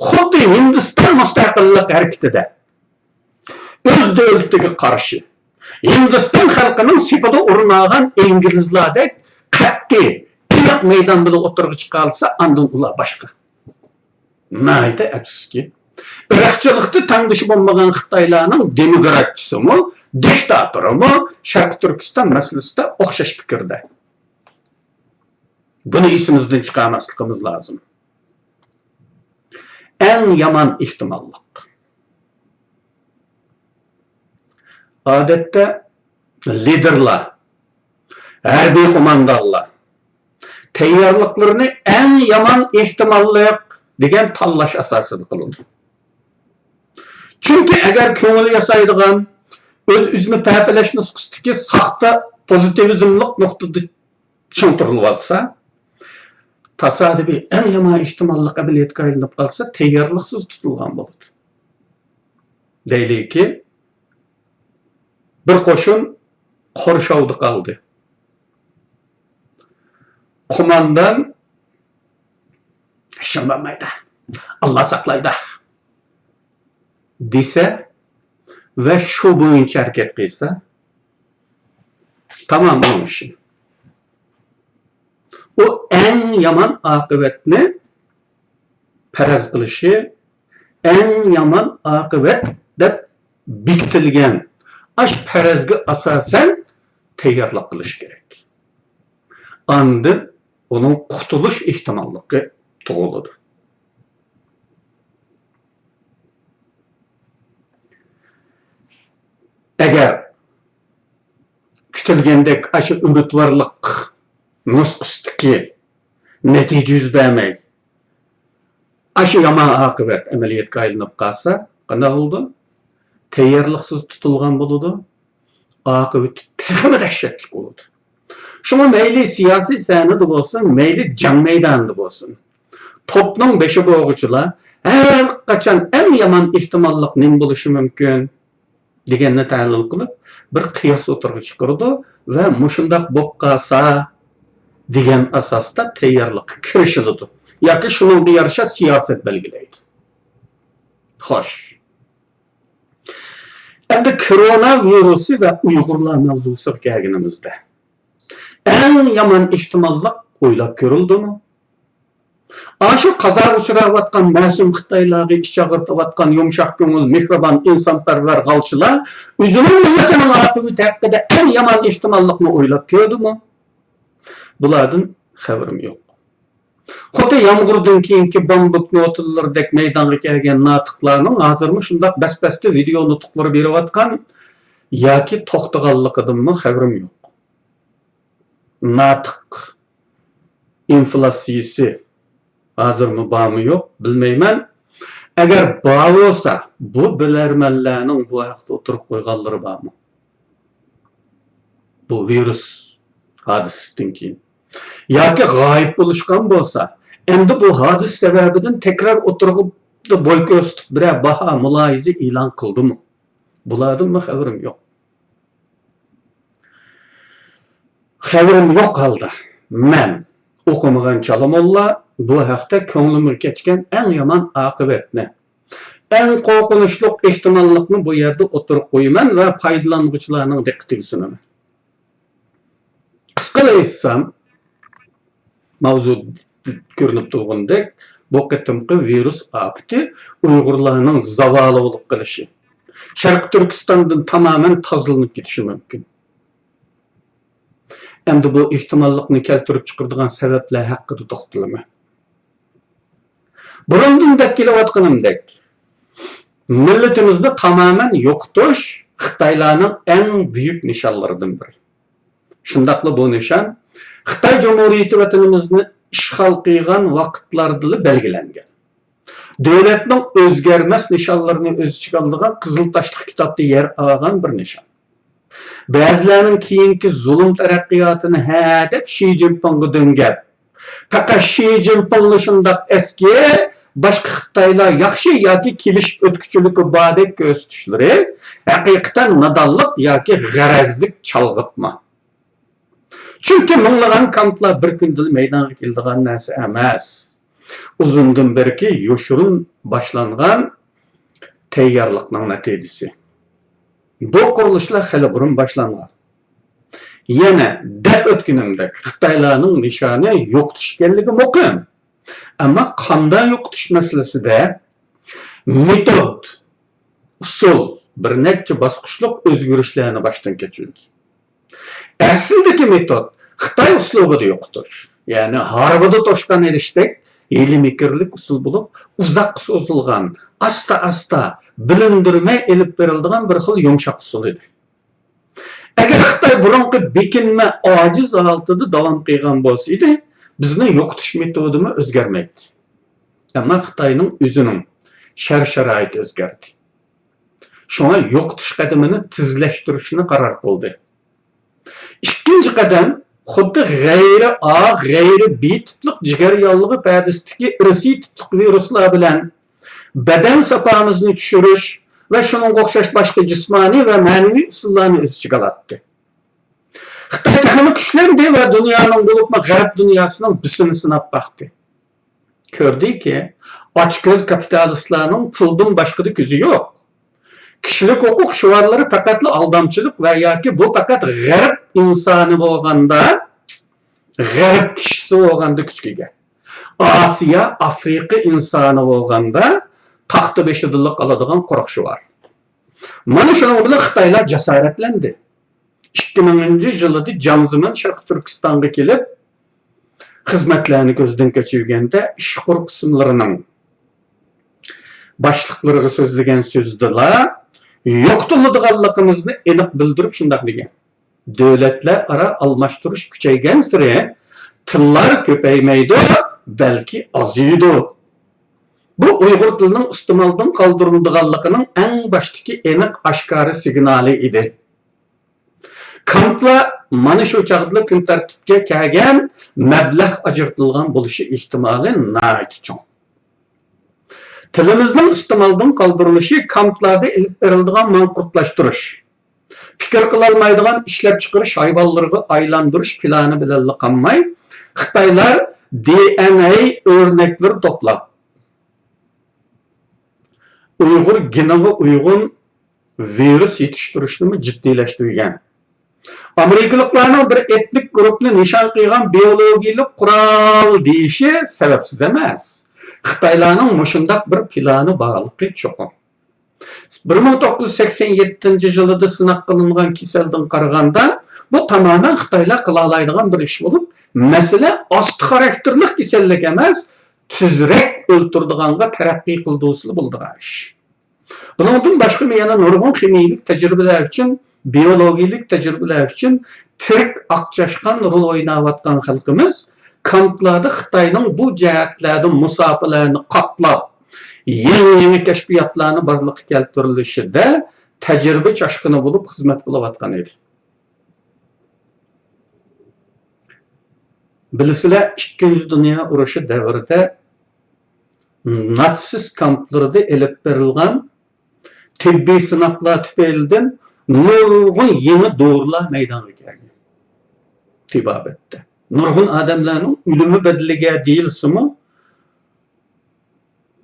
خۇددى ھىندىستان مۇستەقىللىق ھەرىكىتىدە ئۆز دۆلىتىگە قارشى، ھىندىستان خەلقىنىڭ سېپىدا ئورۇن ئالغان ئىنگلىزلاردەك قەتئىي، ئېنىق مەيدان بىلەن ئوتتۇرىغا چىقالىسا، ئاندىن ئۇلار باشقا. ناھايىتى ئەپسۇسكى، ئىرقچىلىقتا تەڭدىشى بولمىغان خىتايلارنىڭ دېموكراتچىسىمۇ، دىكتاتورىمۇ شەرقىي تۈركىستان مەسىلىسىدە ئوخشاش پىكىردە. بۇنى ئېسىمىزدىن چىقارماسلىقىمىز لازىم. ئەڭ يامان ئېھتىماللىق. ئادەتتە لىدېرلار، ھەربىي قوماندانلار تەييارلىقلىرىنى ئەڭ يامان ئېھتىماللىق دېگەن تاللاش ئاساسىدا قىلىدۇ. چۈنكى ئەگەر كۆڭۈل ياسايدىغان، ئۆز-ئۆزىنى پەپىلەش نۇسخىسىدىكى ساختا پوزىتىۋىزملىق نۇقتىدا چىڭ تۇرۇلۇۋاتسا، تاسادىپىي ئەڭ يامان ئېھتىماللىق ئەمەلىيەتكە ئايلىنىپ قالسا، تەييارلىقسىز تۇتۇلغان بولىدۇ. دەيلىكى، بىر قوشۇن قورشاۋدا قالدى. قوماندان، «ئىشىڭ بولمايدۇ، ئاللا ساقلايدۇ» دېسە ۋە شۇ بويىچە ھەرىكەت قىلسا، تامام ئۇنىڭ ئىشى. ئۇ ئەڭ يامان ئاقىۋەتنى پەرەز قىلىشى، ئەڭ يامان ئاقىۋەت دەپ بېكىتىلگەن ئاشۇ پەرەزگە ئاساسەن تەييارلىق قىلىش كېرەك. ئاندىن ئۇنىڭ قۇتۇلۇش ئېھتىماللىقى تۇغۇلىدۇ. ئەگەر كۈتۈلگەندەك ئاشۇ ئۈمىدۋارلىق نۇسخىسىدىكى نەتىجە يۈز بەرمەي، ئاشۇ يامان ئاقىۋەت ئەمەلىيەتكە ئايلىنىپ قالسا، قانداق بولىدۇ؟ تەييارلىقسىز تۇتۇلغان بولىدۇ. ئاقىۋىتى تېخىمۇ دەھشەتلىك بولىدۇ. شۇڭا مەيلى سىياسىي سەھنىدە بولسۇن، مەيلى جەڭ مەيدانىدا بولسۇن، توپنىڭ بېشى بولغۇچىلار ھەر قاچان ئەڭ يامان ئېھتىماللىق نېمە بولۇشى مۇمكىن دېگەننى تەھلىل قىلىپ، بىر قىياس ئوتتۇرىغا چىقىرىدۇ ۋە مۇشۇنداق بولۇپ قالسا دېگەن ئاساستا تەييارلىققا كىرىشىلىدۇ ياكى شۇنىڭغا يارىشا سىياسەت بەلگىلەيدۇ. خوش. ئەمدى كورونا ۋىرۇسى ۋە ئۇيغۇرلار ماۋزۇسىغا كەلگىنىمىزدە، ئەڭ يامان ئېھتىماللىق ئويلاپ كۆرۈلدىمۇ؟ ئاشۇ قازاغا ئۇچراۋاتقان مەسۇم خىتايلارغا ئىچ ئاغرىتىۋاتقان يۇمشاق كۆڭۈل، مېھرىبان، ئىنسانپەرۋەر غالچىلار ئۆزىنىڭ مىللىتىنىڭ ئاقىۋىتى ھەققىدە ئەڭ يامان ئېھتىماللىقنى ئويلاپ كۆردىمۇ؟ بۇلاردىن خەۋىرىم يوق. خۇددى يامغۇردىن كېيىنكى بامبۇك نوتىلىرىدەك مەيدانغا كەلگەن ناتىقلارنىڭ ھازىرمۇ شۇنداق بەس-بەستە ۋىدېئو نۇتۇقلىرى بېرىۋاتقان ياكى توختىغانلىقىدىنمۇ خەۋىرىم يوق. ناتىق ئىنفلاتسىيىسى ھازىرمۇ بارمۇ يوق، بىلمەيمەن. ئەگەر بار بولسا، بۇ بىلەرمەنلەرنىڭ بۇ ھەقتە ئوتتۇرىغا قويغانلىرى بارمۇ؟ بۇ ۋىرۇس ھادىسىسىدىن كېيىن. ياكى غايىب بولۇشقان بولسا، ئەمدى بۇ ھادىسە سەۋەبىدىن تەكرار ئوتتۇرىغا بوي كۆرسىتىپ بىرەر باھا، مۇلاھىزە ئېلان قىلدىمۇ؟ بۇلاردىنمۇ خەۋىرىم يوق. خەۋىرىم يوق ھالدا مەن ئوقۇمىغان چالىموللا بۇ ھەقتە كۆڭلۈمگە كەچكەن ئەڭ يامان ئاقىۋەتنى، ئەڭ قورقۇنچلۇق ئېھتىماللىقنى بۇ يەردە ئوتتۇرىغا قويىمەن ۋە پايدىلانغۇچىلارنىڭ دىققىتىگە سۇنىمەن. قىسقىلا ئېيتسام، ماۋزۇ كۆرۈنۈپ تۇرغىنىدەك، بۇ قېتىمقى ۋىرۇس ئاپىتى ئۇيغۇرلارنىڭ زاۋالى بولۇپ قېلىشى، شەرقىي تۈركىستاندىن تامامەن تازىلىنىپ كېتىشى مۇمكىن. ئەمدى بۇ ئېھتىماللىقنى كەلتۈرۈپ چىقىرىدىغان سەۋەبلەر ھەققىدە توختىلىمەن. بۇرۇندىن دەپ كېلىۋاتقىنىمدەك، مىللىتىمىزنى تامامەن يوقىتىش خىتايلارنىڭ ئەڭ بۈيۈك نىشانلىرىدىن بىرى. شۇنداقلا بۇ نىشان خىتاي جۇمھۇرىيىتى ۋەتىنىمىزنى ئىشغال قىلغان ۋاقىتلاردىلا بەلگىلەنگەن. دۆلەتنىڭ ئۆزگەرمەس نىشانلىرىنى ئۆز ئىچىگە ئالىدىغان قىزىل تاشلىق كىتابتا يەر ئالغان بىر نىشان. بەزىلەرنىڭ كېيىنكى زۇلۇم تەرەققىياتىنى ھە دەپ شى جىنپىڭغا دۆڭگەپ، پەقەت شى جىنپىڭلا شۇنداق ئەسكى، باشقا خىتايلار ياخشى ياكى كېلىشىپ ئۆتكۈچىلىكى باردەك كۆرسىتىشلىرى ھەقىقەتەن نادانلىق ياكى غەرەزلىك چالغىتما. چۈنكى مىڭلىغان كامپلار بىر كۈندىلا مەيدانغا كېلىدىغان نەرسە ئەمەس. ئۇزۇندىن بېرىكى يوشۇرۇن باشلانغان تەييارلىقنىڭ نەتىجىسى. بۇ قۇرۇلۇشلار خېلى بۇرۇن باشلانغان. يەنە دەپ ئۆتكىنىمدەك، خىتايلارنىڭ نىشانى يوقىتىش ئىكەنلىكى مۇقىم. ئەمما قانداق يوقىتىش مەسىلىسىدە مېتود، ئۇسۇل، بىر نەچچە باسقۇچلۇق ئۆزگىرىشلەرنى باشتىن كەچۈردى. ئەسلىدىكى مېتود خىتاي ئۇسلۇبىدا يوقىتىش، يەنى ھارۋىدا توشقان ئېلىشتەك ھىيلە-مىكىرلىك ئۇسۇل بولۇپ، ئۇزاققا سوزۇلغان، ئاستا-ئاستا، بىلىندۈرمەي ئېلىپ بېرىلىدىغان بىر خىل يۇمشاق ئۇسۇل ئىدى. ئەگەر خىتاي بۇرۇنقى بېكىنمە ئاجىز ھالىتىدە داۋام قىلغان بولسا ئىدى، بىزنىڭ يوقىتىش مېتودىمۇ ئۆزگەرمەيتتى. ئەمما خىتاينىڭ ئۆزىنىڭ شەرت-شارائىتى ئۆزگەردى. شۇڭا يوقىتىش قەدىمىنى تېزلەشتۈرۈشنى قارار قىلدى. ئىككىنچى قەدەم، خۇددى غەيرىي ئا، غەيرىي بى تىپلىق جىگەر ياللۇغى پەدىسىدىكى ئىرسىي تىپلىق ۋىرۇسلار بىلەن بەدەن ساپامىزنى چۈشۈرۈش ۋە شۇنىڭغا ئوخشاش باشقا جىسمانىي ۋە مەنىۋى ئۇسۇللارنى ئۆز ئىچىگە ئالاتتى. خىتاي تېخىمۇ كۈچلەندى ۋە دۇنيانىڭ، بولۇپمۇ غەرب دۇنياسىنىڭ بىسىنى سىناپ باقتى. كۆردىكى، ئاچكۆز كاپىتالىستلارنىڭ پۇلدىن باشقىدا كۆزى يوق. كىشىلىك ھوقۇق شوئارلىرى پەقەتلا ئالدامچىلىق ۋە ياكى بۇ پەقەت غەرب ئىنسانى بولغاندا، غەرب كىشىسى بولغاندا كۈچكە ئىگە. ئاسىيا، ئافرىقا ئىنسانى بولغاندا تاختا بېشىدىلا قالىدىغان قۇرۇق شوئار. مانا شۇنىڭ بىلەن خىتايلار جاسارەتلەندى. ئىككى مىڭىنچى يىلىدا جاڭ زېمىن شەرقىي تۈركىستانغا كېلىپ، خىزمەتلەرنى كۆزدىن كەچۈرگەندە، ئىشقۇر قىسىملىرىنىڭ باشلىقلىرىغا سۆزلىگەن سۆزىدىلا يوقىتىلىدىغانلىقىمىزنى ئېنىق بىلدۈرۈپ شۇنداق دېگەن: «دۆلەتلەر ئارا ئالماشتۇرۇش كۈچەيگەنسېرى تىللار كۆپەيمەيدۇ، بەلكى ئازىيىدۇ.» بۇ ئۇيغۇر تىلىنىڭ ئىستېمالدىن قالدۇرۇلىدىغانلىقىنىڭ ئەڭ باشتىكى ئېنىق ئاشكارا سىگنالى ئىدى. كامپلار مانا شۇ چاغدىلا كۈن تەرتىپكە كەلگەن، مەبلەغ ئاجرىتىلغان بولۇشى ئېھتىمالى ناھايىتى چوڭ. تىلىمىزنىڭ ئىستېمالدىن قالدۇرۇلۇشى كامپلاردا ئېلىپ بېرىلىدىغان ماڭقۇرتلاشتۇرۇش، پىكىر قىلالمايدىغان ئىشلەپچىقىرىش ھايۋانلىرىغا ئايلاندۇرۇش پىلانى بىلەنلا قالماي، خىتايلار دى ئېن ئەي ئۆرنەكلىرى توپلاپ، ئۇيغۇر گېنىغا ئۇيغۇن ۋىرۇس يېتىشتۈرۈشنىمۇ جىددىيلەشتۈرگەن. ئامېرىكىلىقلارنىڭ بىر ئېتنىك گۇرۇپپىنى نىشان قىلغان بىئولوگىيىلىك قورال دېيىشى سەۋەبسىز ئەمەس. خىتايلارنىڭ مۇشۇنداق بىر پىلانى بارلىقى چوقۇم. بىر مىڭ توققۇز يۈز سەكسەن يەتتىنچى يىلىدا سىناق قىلىنغان كېسەلدىن قارىغاندا، بۇ تامامەن خىتايلار قىلالايدىغان بىر ئىش بولۇپ، مەسىلە ئاستا خاراكتېرلىك كېسەللىك ئەمەس، تېزرەك ئۆلتۈرىدىغانغا تەرەققىي قىلدۇرسىلا بولىدىغان ئىش. بۇنىڭدىن باشقىمۇ يەنە نۇرغۇن خىمىيىلىك تەجرىبىلەر ئۈچۈن، بىئولوگىيىلىك تەجرىبىلەر ئۈچۈن تىرىك ئاق چاشقان رول ئويناۋاتقان خەلقىمىز كامپلاردا خىتاينىڭ بۇ جەھەتلەردە مۇساپىلەرنى قاتلاپ، يېڭى-يېڭى كەشپىياتلارنى بارلىققا كەلتۈرۈلۈشىدە تەجرىبە چاشقىنى بولۇپ خىزمەت قىلىۋاتقان ئىدى. بىلىسىلەر، ئىككىنچى دۇنيا ئۇرۇشى دەۋرىدە ناتسىست كامپلىرىدا ئېلىپ بېرىلغان تېببىي سىناقلار تۈپەيلىدىن نۇرغۇن يېڭى دورىلار مەيدانغا كەلگەن. تېبابەتتە نۇرغۇن ئادەملەرنىڭ ئۆلۈمى بەدىلىگە دېيىلسىمۇ،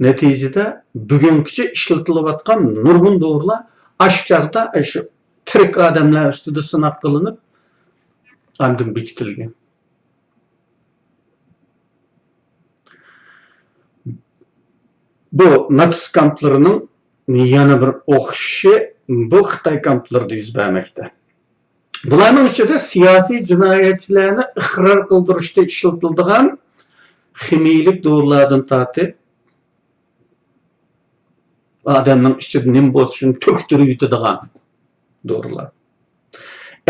نەتىجىدە بۈگۈنگىچە ئىشلىتىلىۋاتقان نۇرغۇن دورىلار ئاشۇ چاغدا ئاشۇ تىرىك ئادەملەر ئۈستىدە سىناق قىلىنىپ، ئاندىن بېكىتىلگەن. بۇ ناتسىست كامپلىرىنىڭ يەنە بىر ئوخشىشى بۇ خىتاي كامپلىرىدا يۈز بەرمەكتە. بۇلارنىڭ ئىچىدە سىياسىي جىنايەتچىلەرنى ئىقرار قىلدۇرۇشتا ئىشلىتىلىدىغان خىمىيىلىك دورىلاردىن تارتىپ، ئادەمنىڭ ئىچىدە نېمە بولسا شۇنى تۆكتۈرۈۋېتىدىغان دورىلار،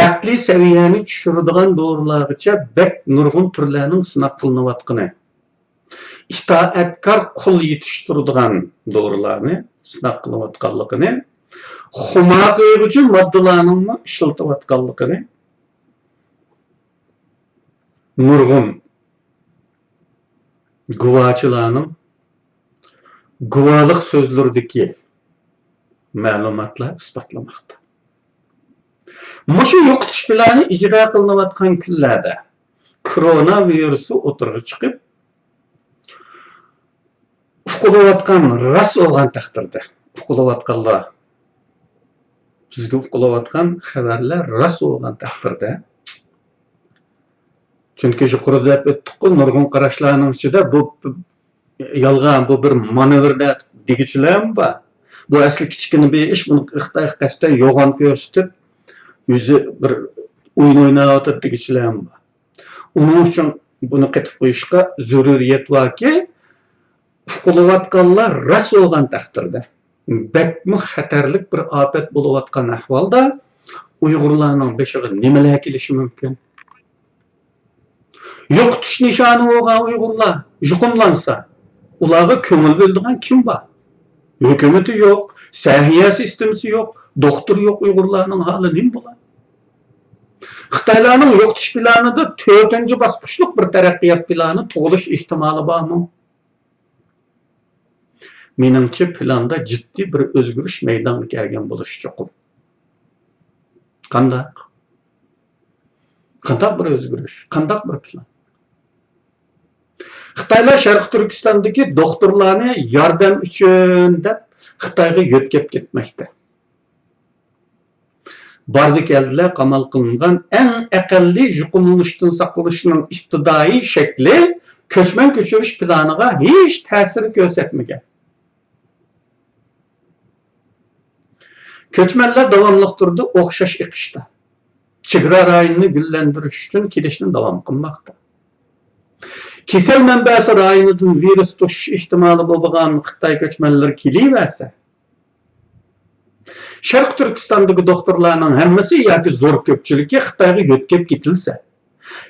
ئەقلىي سەۋىيەنى چۈشۈرىدىغان دورىلارغىچە بەك نۇرغۇن تۈرلەرنىڭ سىناق قىلىنىۋاتقىنى، ئىتائەتكار قۇل يېتىشتۈرىدىغان دورىلارنى سىناق قىلىۋاتقانلىقىنى، خۇمار قىلغۇچى ماددىلارنىڭمۇ ئىشلىتىۋاتقانلىقىنى نۇرغۇن گۇۋاچىلارنىڭ گۇۋاھلىق سۆزلىرىدىكى مەلۇماتلار ئىسپاتلىماقتا. مۇشۇ يوقىتىش پىلانى ئىجرا قىلىنىۋاتقان كۈنلەردە كورونا ۋىرۇسى ئوتتۇرىغا چىقىپ، ئۇقۇلۇۋاتقان راست بولغان تەقدىردە، ئۇقۇلۇۋاتقانلار، بىزگە ئۇقۇلۇۋاتقان خەۋەرلەر راست بولغان تەقدىردە، چۈنكى يۇقىرىدا دەپ ئۆتتۇققۇ، نۇرغۇن قاراشلارنىڭ ئىچىدە بۇ يالغان، بۇ بىر مانېۋىر دە دېگۈچىلەرمۇ بار. بۇ ئەسلى كىچىككىنە بىر ئىش، بۇنى خىتاي قەستەن يوغان كۆرسىتىپ، ئۆزى بىر ئويۇن ئويناۋاتىدۇ دېگۈچىلەرمۇ بار. ئۇنىڭ ئۈچۈن بۇنى قېتىپ قويۇشقا زۆرۈرىيەت باركى، ئۇقۇلۇۋاتقانلار راست بولغان تەقدىردە، بەكمۇ خەتەرلىك بىر ئاپەت بولۇۋاتقان ئەھۋالدا ئۇيغۇرلارنىڭ بېشىغا نېمىلەر كېلىشى مۇمكىن؟ يوقىتىش نىشانى بولغان ئۇيغۇرلار يۇقۇملانسا، ئۇلارغا كۆڭۈل بۆلىدىغان كىم بار؟ ھۆكۈمىتى يوق، سەھىيە سىستېمىسى يوق، دوختۇر يوق، ئۇيغۇرلارنىڭ ھالى نېمە بولار؟ خىتايلارنىڭ يوقىتىش پىلانىدا تۆتىنچى باسقۇچلۇق بىر تەرەققىيات پىلانى تۇغۇلۇش ئېھتىمالى بارمۇ؟ مېنىڭچە، پىلاندا جىددىي بىر ئۆزگىرىش مەيدانغا كەلگەن بولۇشى چوقۇم. قانداق؟ قانداق بىر ئۆزگىرىش؟ قانداق بىر پىلان؟ خىتايلار شەرقىي تۈركىستاندىكى دوختۇرلارنى ياردەم ئۈچۈن دەپ خىتايغا يۆتكەپ كەتمەكتە. باردى كەلدىلەر قامال قىلىنغان، ئەڭ ئەقەللىي يۇقۇملىنىشتىن ساقلىنىشنىڭ ئىپتىدائىي شەكلى كۆچمەن كۆچۈرۈش پىلانىغا ھېچ تەسىر كۆرسەتمىگەن. كۆچمەنلەر داۋاملىق تۇردى ئوخشاش ئېقىشتا. چېگرا رايونىنى گۈللەندۈرۈش ئۈچۈن كېلىشنى داۋام قىلماقتا. كېسەل مەنبەسى رايونىدىن ۋىرۇس توشۇش ئېھتىمالى بولغان خىتاي كۆچمەنلىرى كېلىۋەرسە، شەرقىي تۈركىستاندىكى دوختۇرلارنىڭ ھەممىسى ياكى زور كۆپچىلىكى خىتايغا يۆتكەپ كېتىلسە،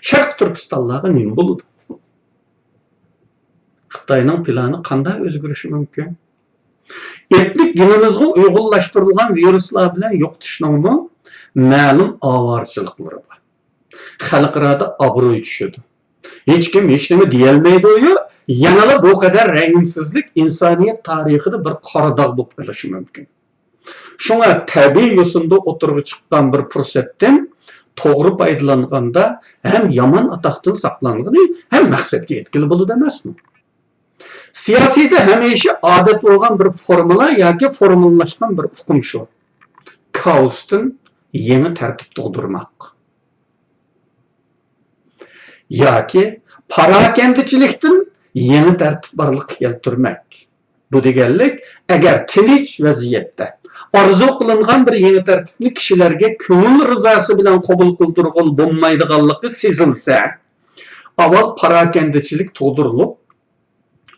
شەرقىي تۈركىستانلارغا نېمە بولىدۇ؟ خىتاينىڭ پىلانى قانداق ئۆزگىرىشى مۇمكىن؟ ئېتنىك گېنىمىزغا ئۇيغۇنلاشتۇرۇلغان ۋىرۇسلار بىلەن يوقىتىشنىڭمۇ مەلۇم ئاۋارىچىلىقلىرى بار. خەلقئارادا ئابرۇي چۈشىدۇ. ھېچكىم ھېچنېمە دېيەلمەيدۇ، يەنىلا بۇ قەدەر رەھىمسىزلىك ئىنسانىيەت تارىخىدا بىر قارا داغ بولۇپ قېلىشى مۇمكىن. شۇڭا تەبىئىي يوسۇندا ئوتتۇرىغا چىققان بىر پۇرسەتتىن توغرا پايدىلانغاندا ھەم يامان ئاتاقتىن ساقلانغىلى، ھەم مەقسەتكە يەتكىلى بولىدۇ ئەمەسمۇ؟ سىياسىيدە ھەمىشە ئادەت بولغان بىر فورمۇلا ياكى فورمۇلىلاشقان بىر ئۇقۇم شۇ. كائوستىن يېڭى تەرتىپ تۇغدۇرماق. ياكى پاراكەندىچىلىكتىن يېڭى تەرتىپ بارلىققا كەلتۈرمەك. بۇ دېگەنلىك، ئەگەر تىنچ ۋەزىيەتتە ئارزۇ قىلىنغان بىر يېڭى تەرتىپنى كىشىلەرگە كۆڭۈل رىزاسى بىلەن قوبۇل قىلدۇرغىلى بولمايدىغانلىقى سېزىلسە، ئاۋۋال پاراكەندىچىلىك تۇغدۇرۇلۇپ،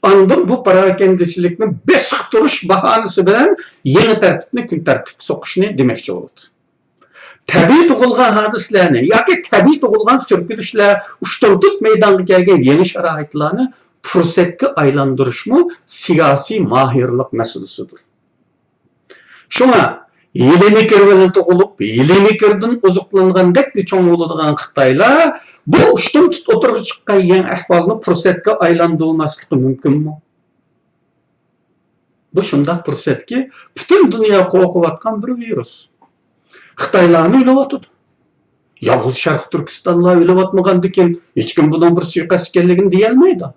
ئاندىن بۇ پاراكەندىچىلىكنى بېسىقتۇرۇش باھانىسى بىلەن يېڭى تەرتىپنى كۈن تەرتىپكە سوقۇشنى دېمەكچى بولىدۇ. تەبىئىي تۇغۇلغان ھادىسىلەرنى ياكى تەبىئىي تۇغۇلغان سۈركىلىشلەر، ئۇشتۇمتۇت مەيدانغا كەلگەن يېڭى شارائىتلارنى پۇرسەتكە ئايلاندۇرۇشمۇ سىياسىي ماھىرلىق مەسىلىسىدۇر. شۇڭا ھىيلە-مىكىر بىلەن تۇغۇلۇپ، ھىيلە-مىكىردىن ئوزۇقلانغاندەكلا چوڭ بولىدىغان خىتايلار بۇ ئۇشتۇمتۇت ئوتتۇرىغا چىققان يېڭى ئەھۋالنى پۇرسەتكە ئايلاندۇرماسلىقى مۇمكىنمۇ؟ بۇ شۇنداق پۇرسەتكى، پۈتۈن دۇنيا قورقۇۋاتقان بىر ۋىرۇس. خىتايلارمۇ ئۆلۈۋاتىدۇ. يالغۇز شەرقىي تۈركىستانلا ئۆلۈۋاتمىغاندىكىن، ھېچكىم بۇنىڭ بىر سۇيىقەست ئىكەنلىكىنى دېيەلمەيدۇ.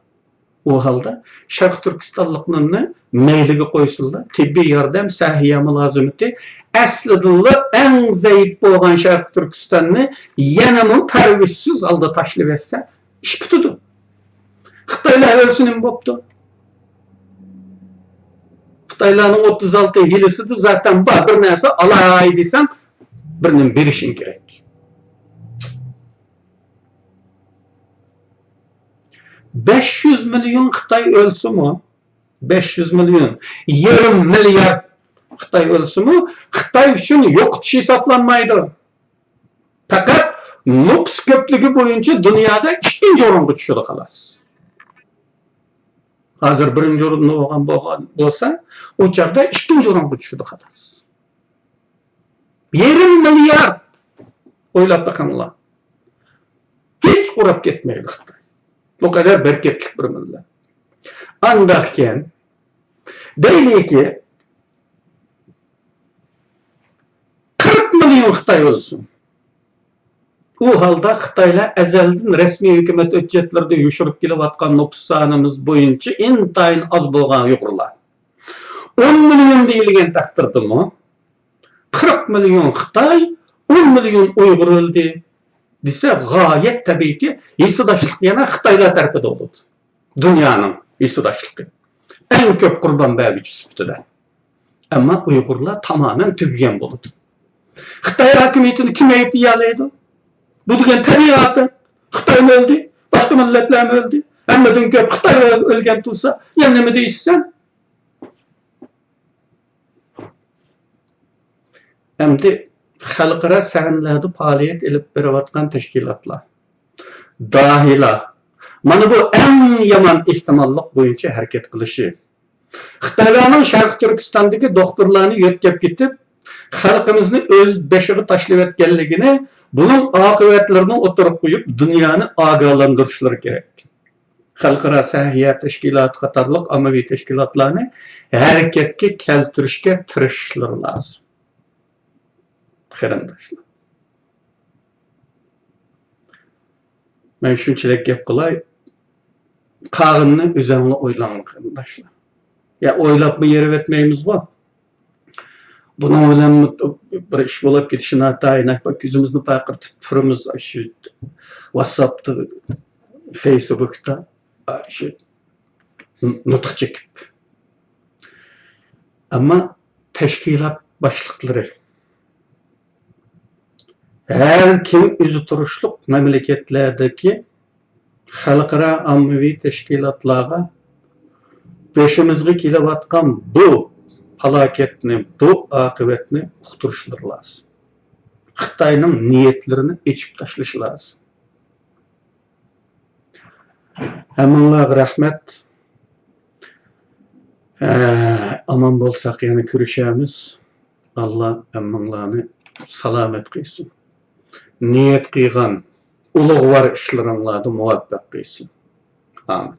ئۇ ھالدا شەرقىي تۈركىستانلىقلارنى مەيلىگە قويسىلا، تېببىي ياردەم، سەھىيە مۇلازىمىتى ئەسلىدىنلا ئەڭ زەئىپ بولغان شەرقىي تۈركىستاننى يەنىمۇ پەرۋىشسىز ھالدا تاشلىۋەتسە، ئىش پۈتىدۇ. خىتايلار ئۆلسە نېمە بوپتۇ؟ خىتايلارنىڭ ئوتتۇز ئالتە ھىيلىسىدە زاتەن بار، بىر نەرسە ئالاي دېسەڭ، بىر نېمە بېرىشىڭ كېرەك. بەش يۈز مىليون خىتاي ئۆلسىمۇ، بەش يۈز مىليون، يېرىم مىليارد خىتاي ئۆلسىمۇ، خىتاي ئۈچۈن يوقىتىش ھېسابلانمايدۇ. پەقەت نوپۇس كۆپلۈكى بويىچە دۇنيادا ئىككىنچى ئورۇنغا چۈشىدۇ، خالاس. ھازىر بىرىنچى ئورۇندا بولغان، بولغان بولسا، ئۇ چاغدا ئىككىنچى ئورۇنغا چۈشىدۇ، خالاس. يېرىم مىليارد. ئويلاپ بېقىڭلار. ھېچ قۇرۇپ كەتمەيدۇ خىتاي. بۇ قەدەر بەرىكەتلىك بىر مىللەت. ئانداقكەن، دەيلىكى، قىرىق مىليون خىتاي ئۆلسۇن. ئۇ ھالدا خىتايلار ئەزەلدىن رەسمىي ھۆكۈمەت ھۆججەتلىرىدە يوشۇرۇپ كېلىۋاتقان نوپۇس سانىمىز بويىچە ئىنتايىن ئاز بولغان ئۇيغۇرلار. ئون مىليون دېيىلگەن تەقدىردىمۇ، قىرىق مىليون خىتاي، ئون مىليون ئۇيغۇر ئۆلدى دېسە، غايەت تەبىئىيكى، ھېسداشلىق يەنە خىتايلار تەرىپىدە بولىدۇ. دۇنيانىڭ ھېسداشلىقى. ئەڭ كۆپ قۇربان بەرگۈچى سۈپىتىدە. ئەمما ئۇيغۇرلار تامامەن تۈگىگەن بولىدۇ. خىتاي ھاكىمىيىتىنى كىم ئەيىبلىيەلەيدۇ؟ بۇ دېگەن تەبىئىي ئاپەت. خىتايمۇ ئۆلدى، باشقا مىللەتلەرمۇ ئۆلدى. ھەممىدىن كۆپ خىتاي ئۆل-، ئۆلگەن تۇرسا، يەنە نېمە دېيىشسەن؟ ئەمدى خەلقئارا سەھنىلەردە پائالىيەت ئېلىپ بېرىۋاتقان تەشكىلاتلار، داھىيلار، مانا بۇ ئەڭ يامان ئېھتىماللىق بويىچە ھەرىكەت قىلىشى. خىتايلارنىڭ شەرقىي تۈركىستاندىكى دوختۇرلارنى يۆتكەپ كېتىپ، خەلقىمىزنى ئۆز بېشىغا تاشلىۋەتكەنلىكىنى، بۇنىڭ ئاقىۋەتلىرىنى ئوتتۇرىغا قويۇپ، دۇنيانى ئاگاھلاندۇرۇشلىرى كېرەك. خەلقئارا سەھىيە تەشكىلاتى قاتارلىق ئاممىۋى تەشكىلاتلارنى ھەرىكەتكە كەلتۈرۈشكە تىرىشىشلىرى لازىم. قېرىنداشلار، مەن شۇنچىلىك گەپ قىلاي، قالغىنىنى ئۆزەڭلار ئويلاڭلار، قېرىنداشلار. يا ئويلاپمۇ يېرىۋەتمەيمىزغۇ؟ بۇنىڭ بىلەن بىر ئىش بولۇپ كېتىشى ناتايىن، كۆزىمىزنى پارقىرىتىپ تۇرىمىز شۇ ۋاتساپتا، فېيسبۇكتا، شۇ نۇتۇق چېكىپ. ئەمما تەشكىلات باشلىقلىرى، ھەر كىم ئۆزى تۇرۇشلۇق مەملىكەتلەردىكى خەلقئارا ئاممىۋى تەشكىلاتلارغا بېشىمىزغا كېلىۋاتقان بۇ پالاكەتنى، بۇ ئاقىۋەتنى ئۇقتۇرۇشلىرى لازىم. خىتاينىڭ نىيەتلىرىنى ئېچىپ تاشلىشى لازىم. ھەممىڭلارغا رەھمەت. ئە، ئامان بولساق يەنە كۆرۈشەرمىز. ئاللا ھەممىڭلارنى سالامەت قىلسۇن. نىيەت قىلغان ئۇلۇغۋار ئىشلىرىڭلاردا مۇۋەپپەق قىلسۇن. ئامىن.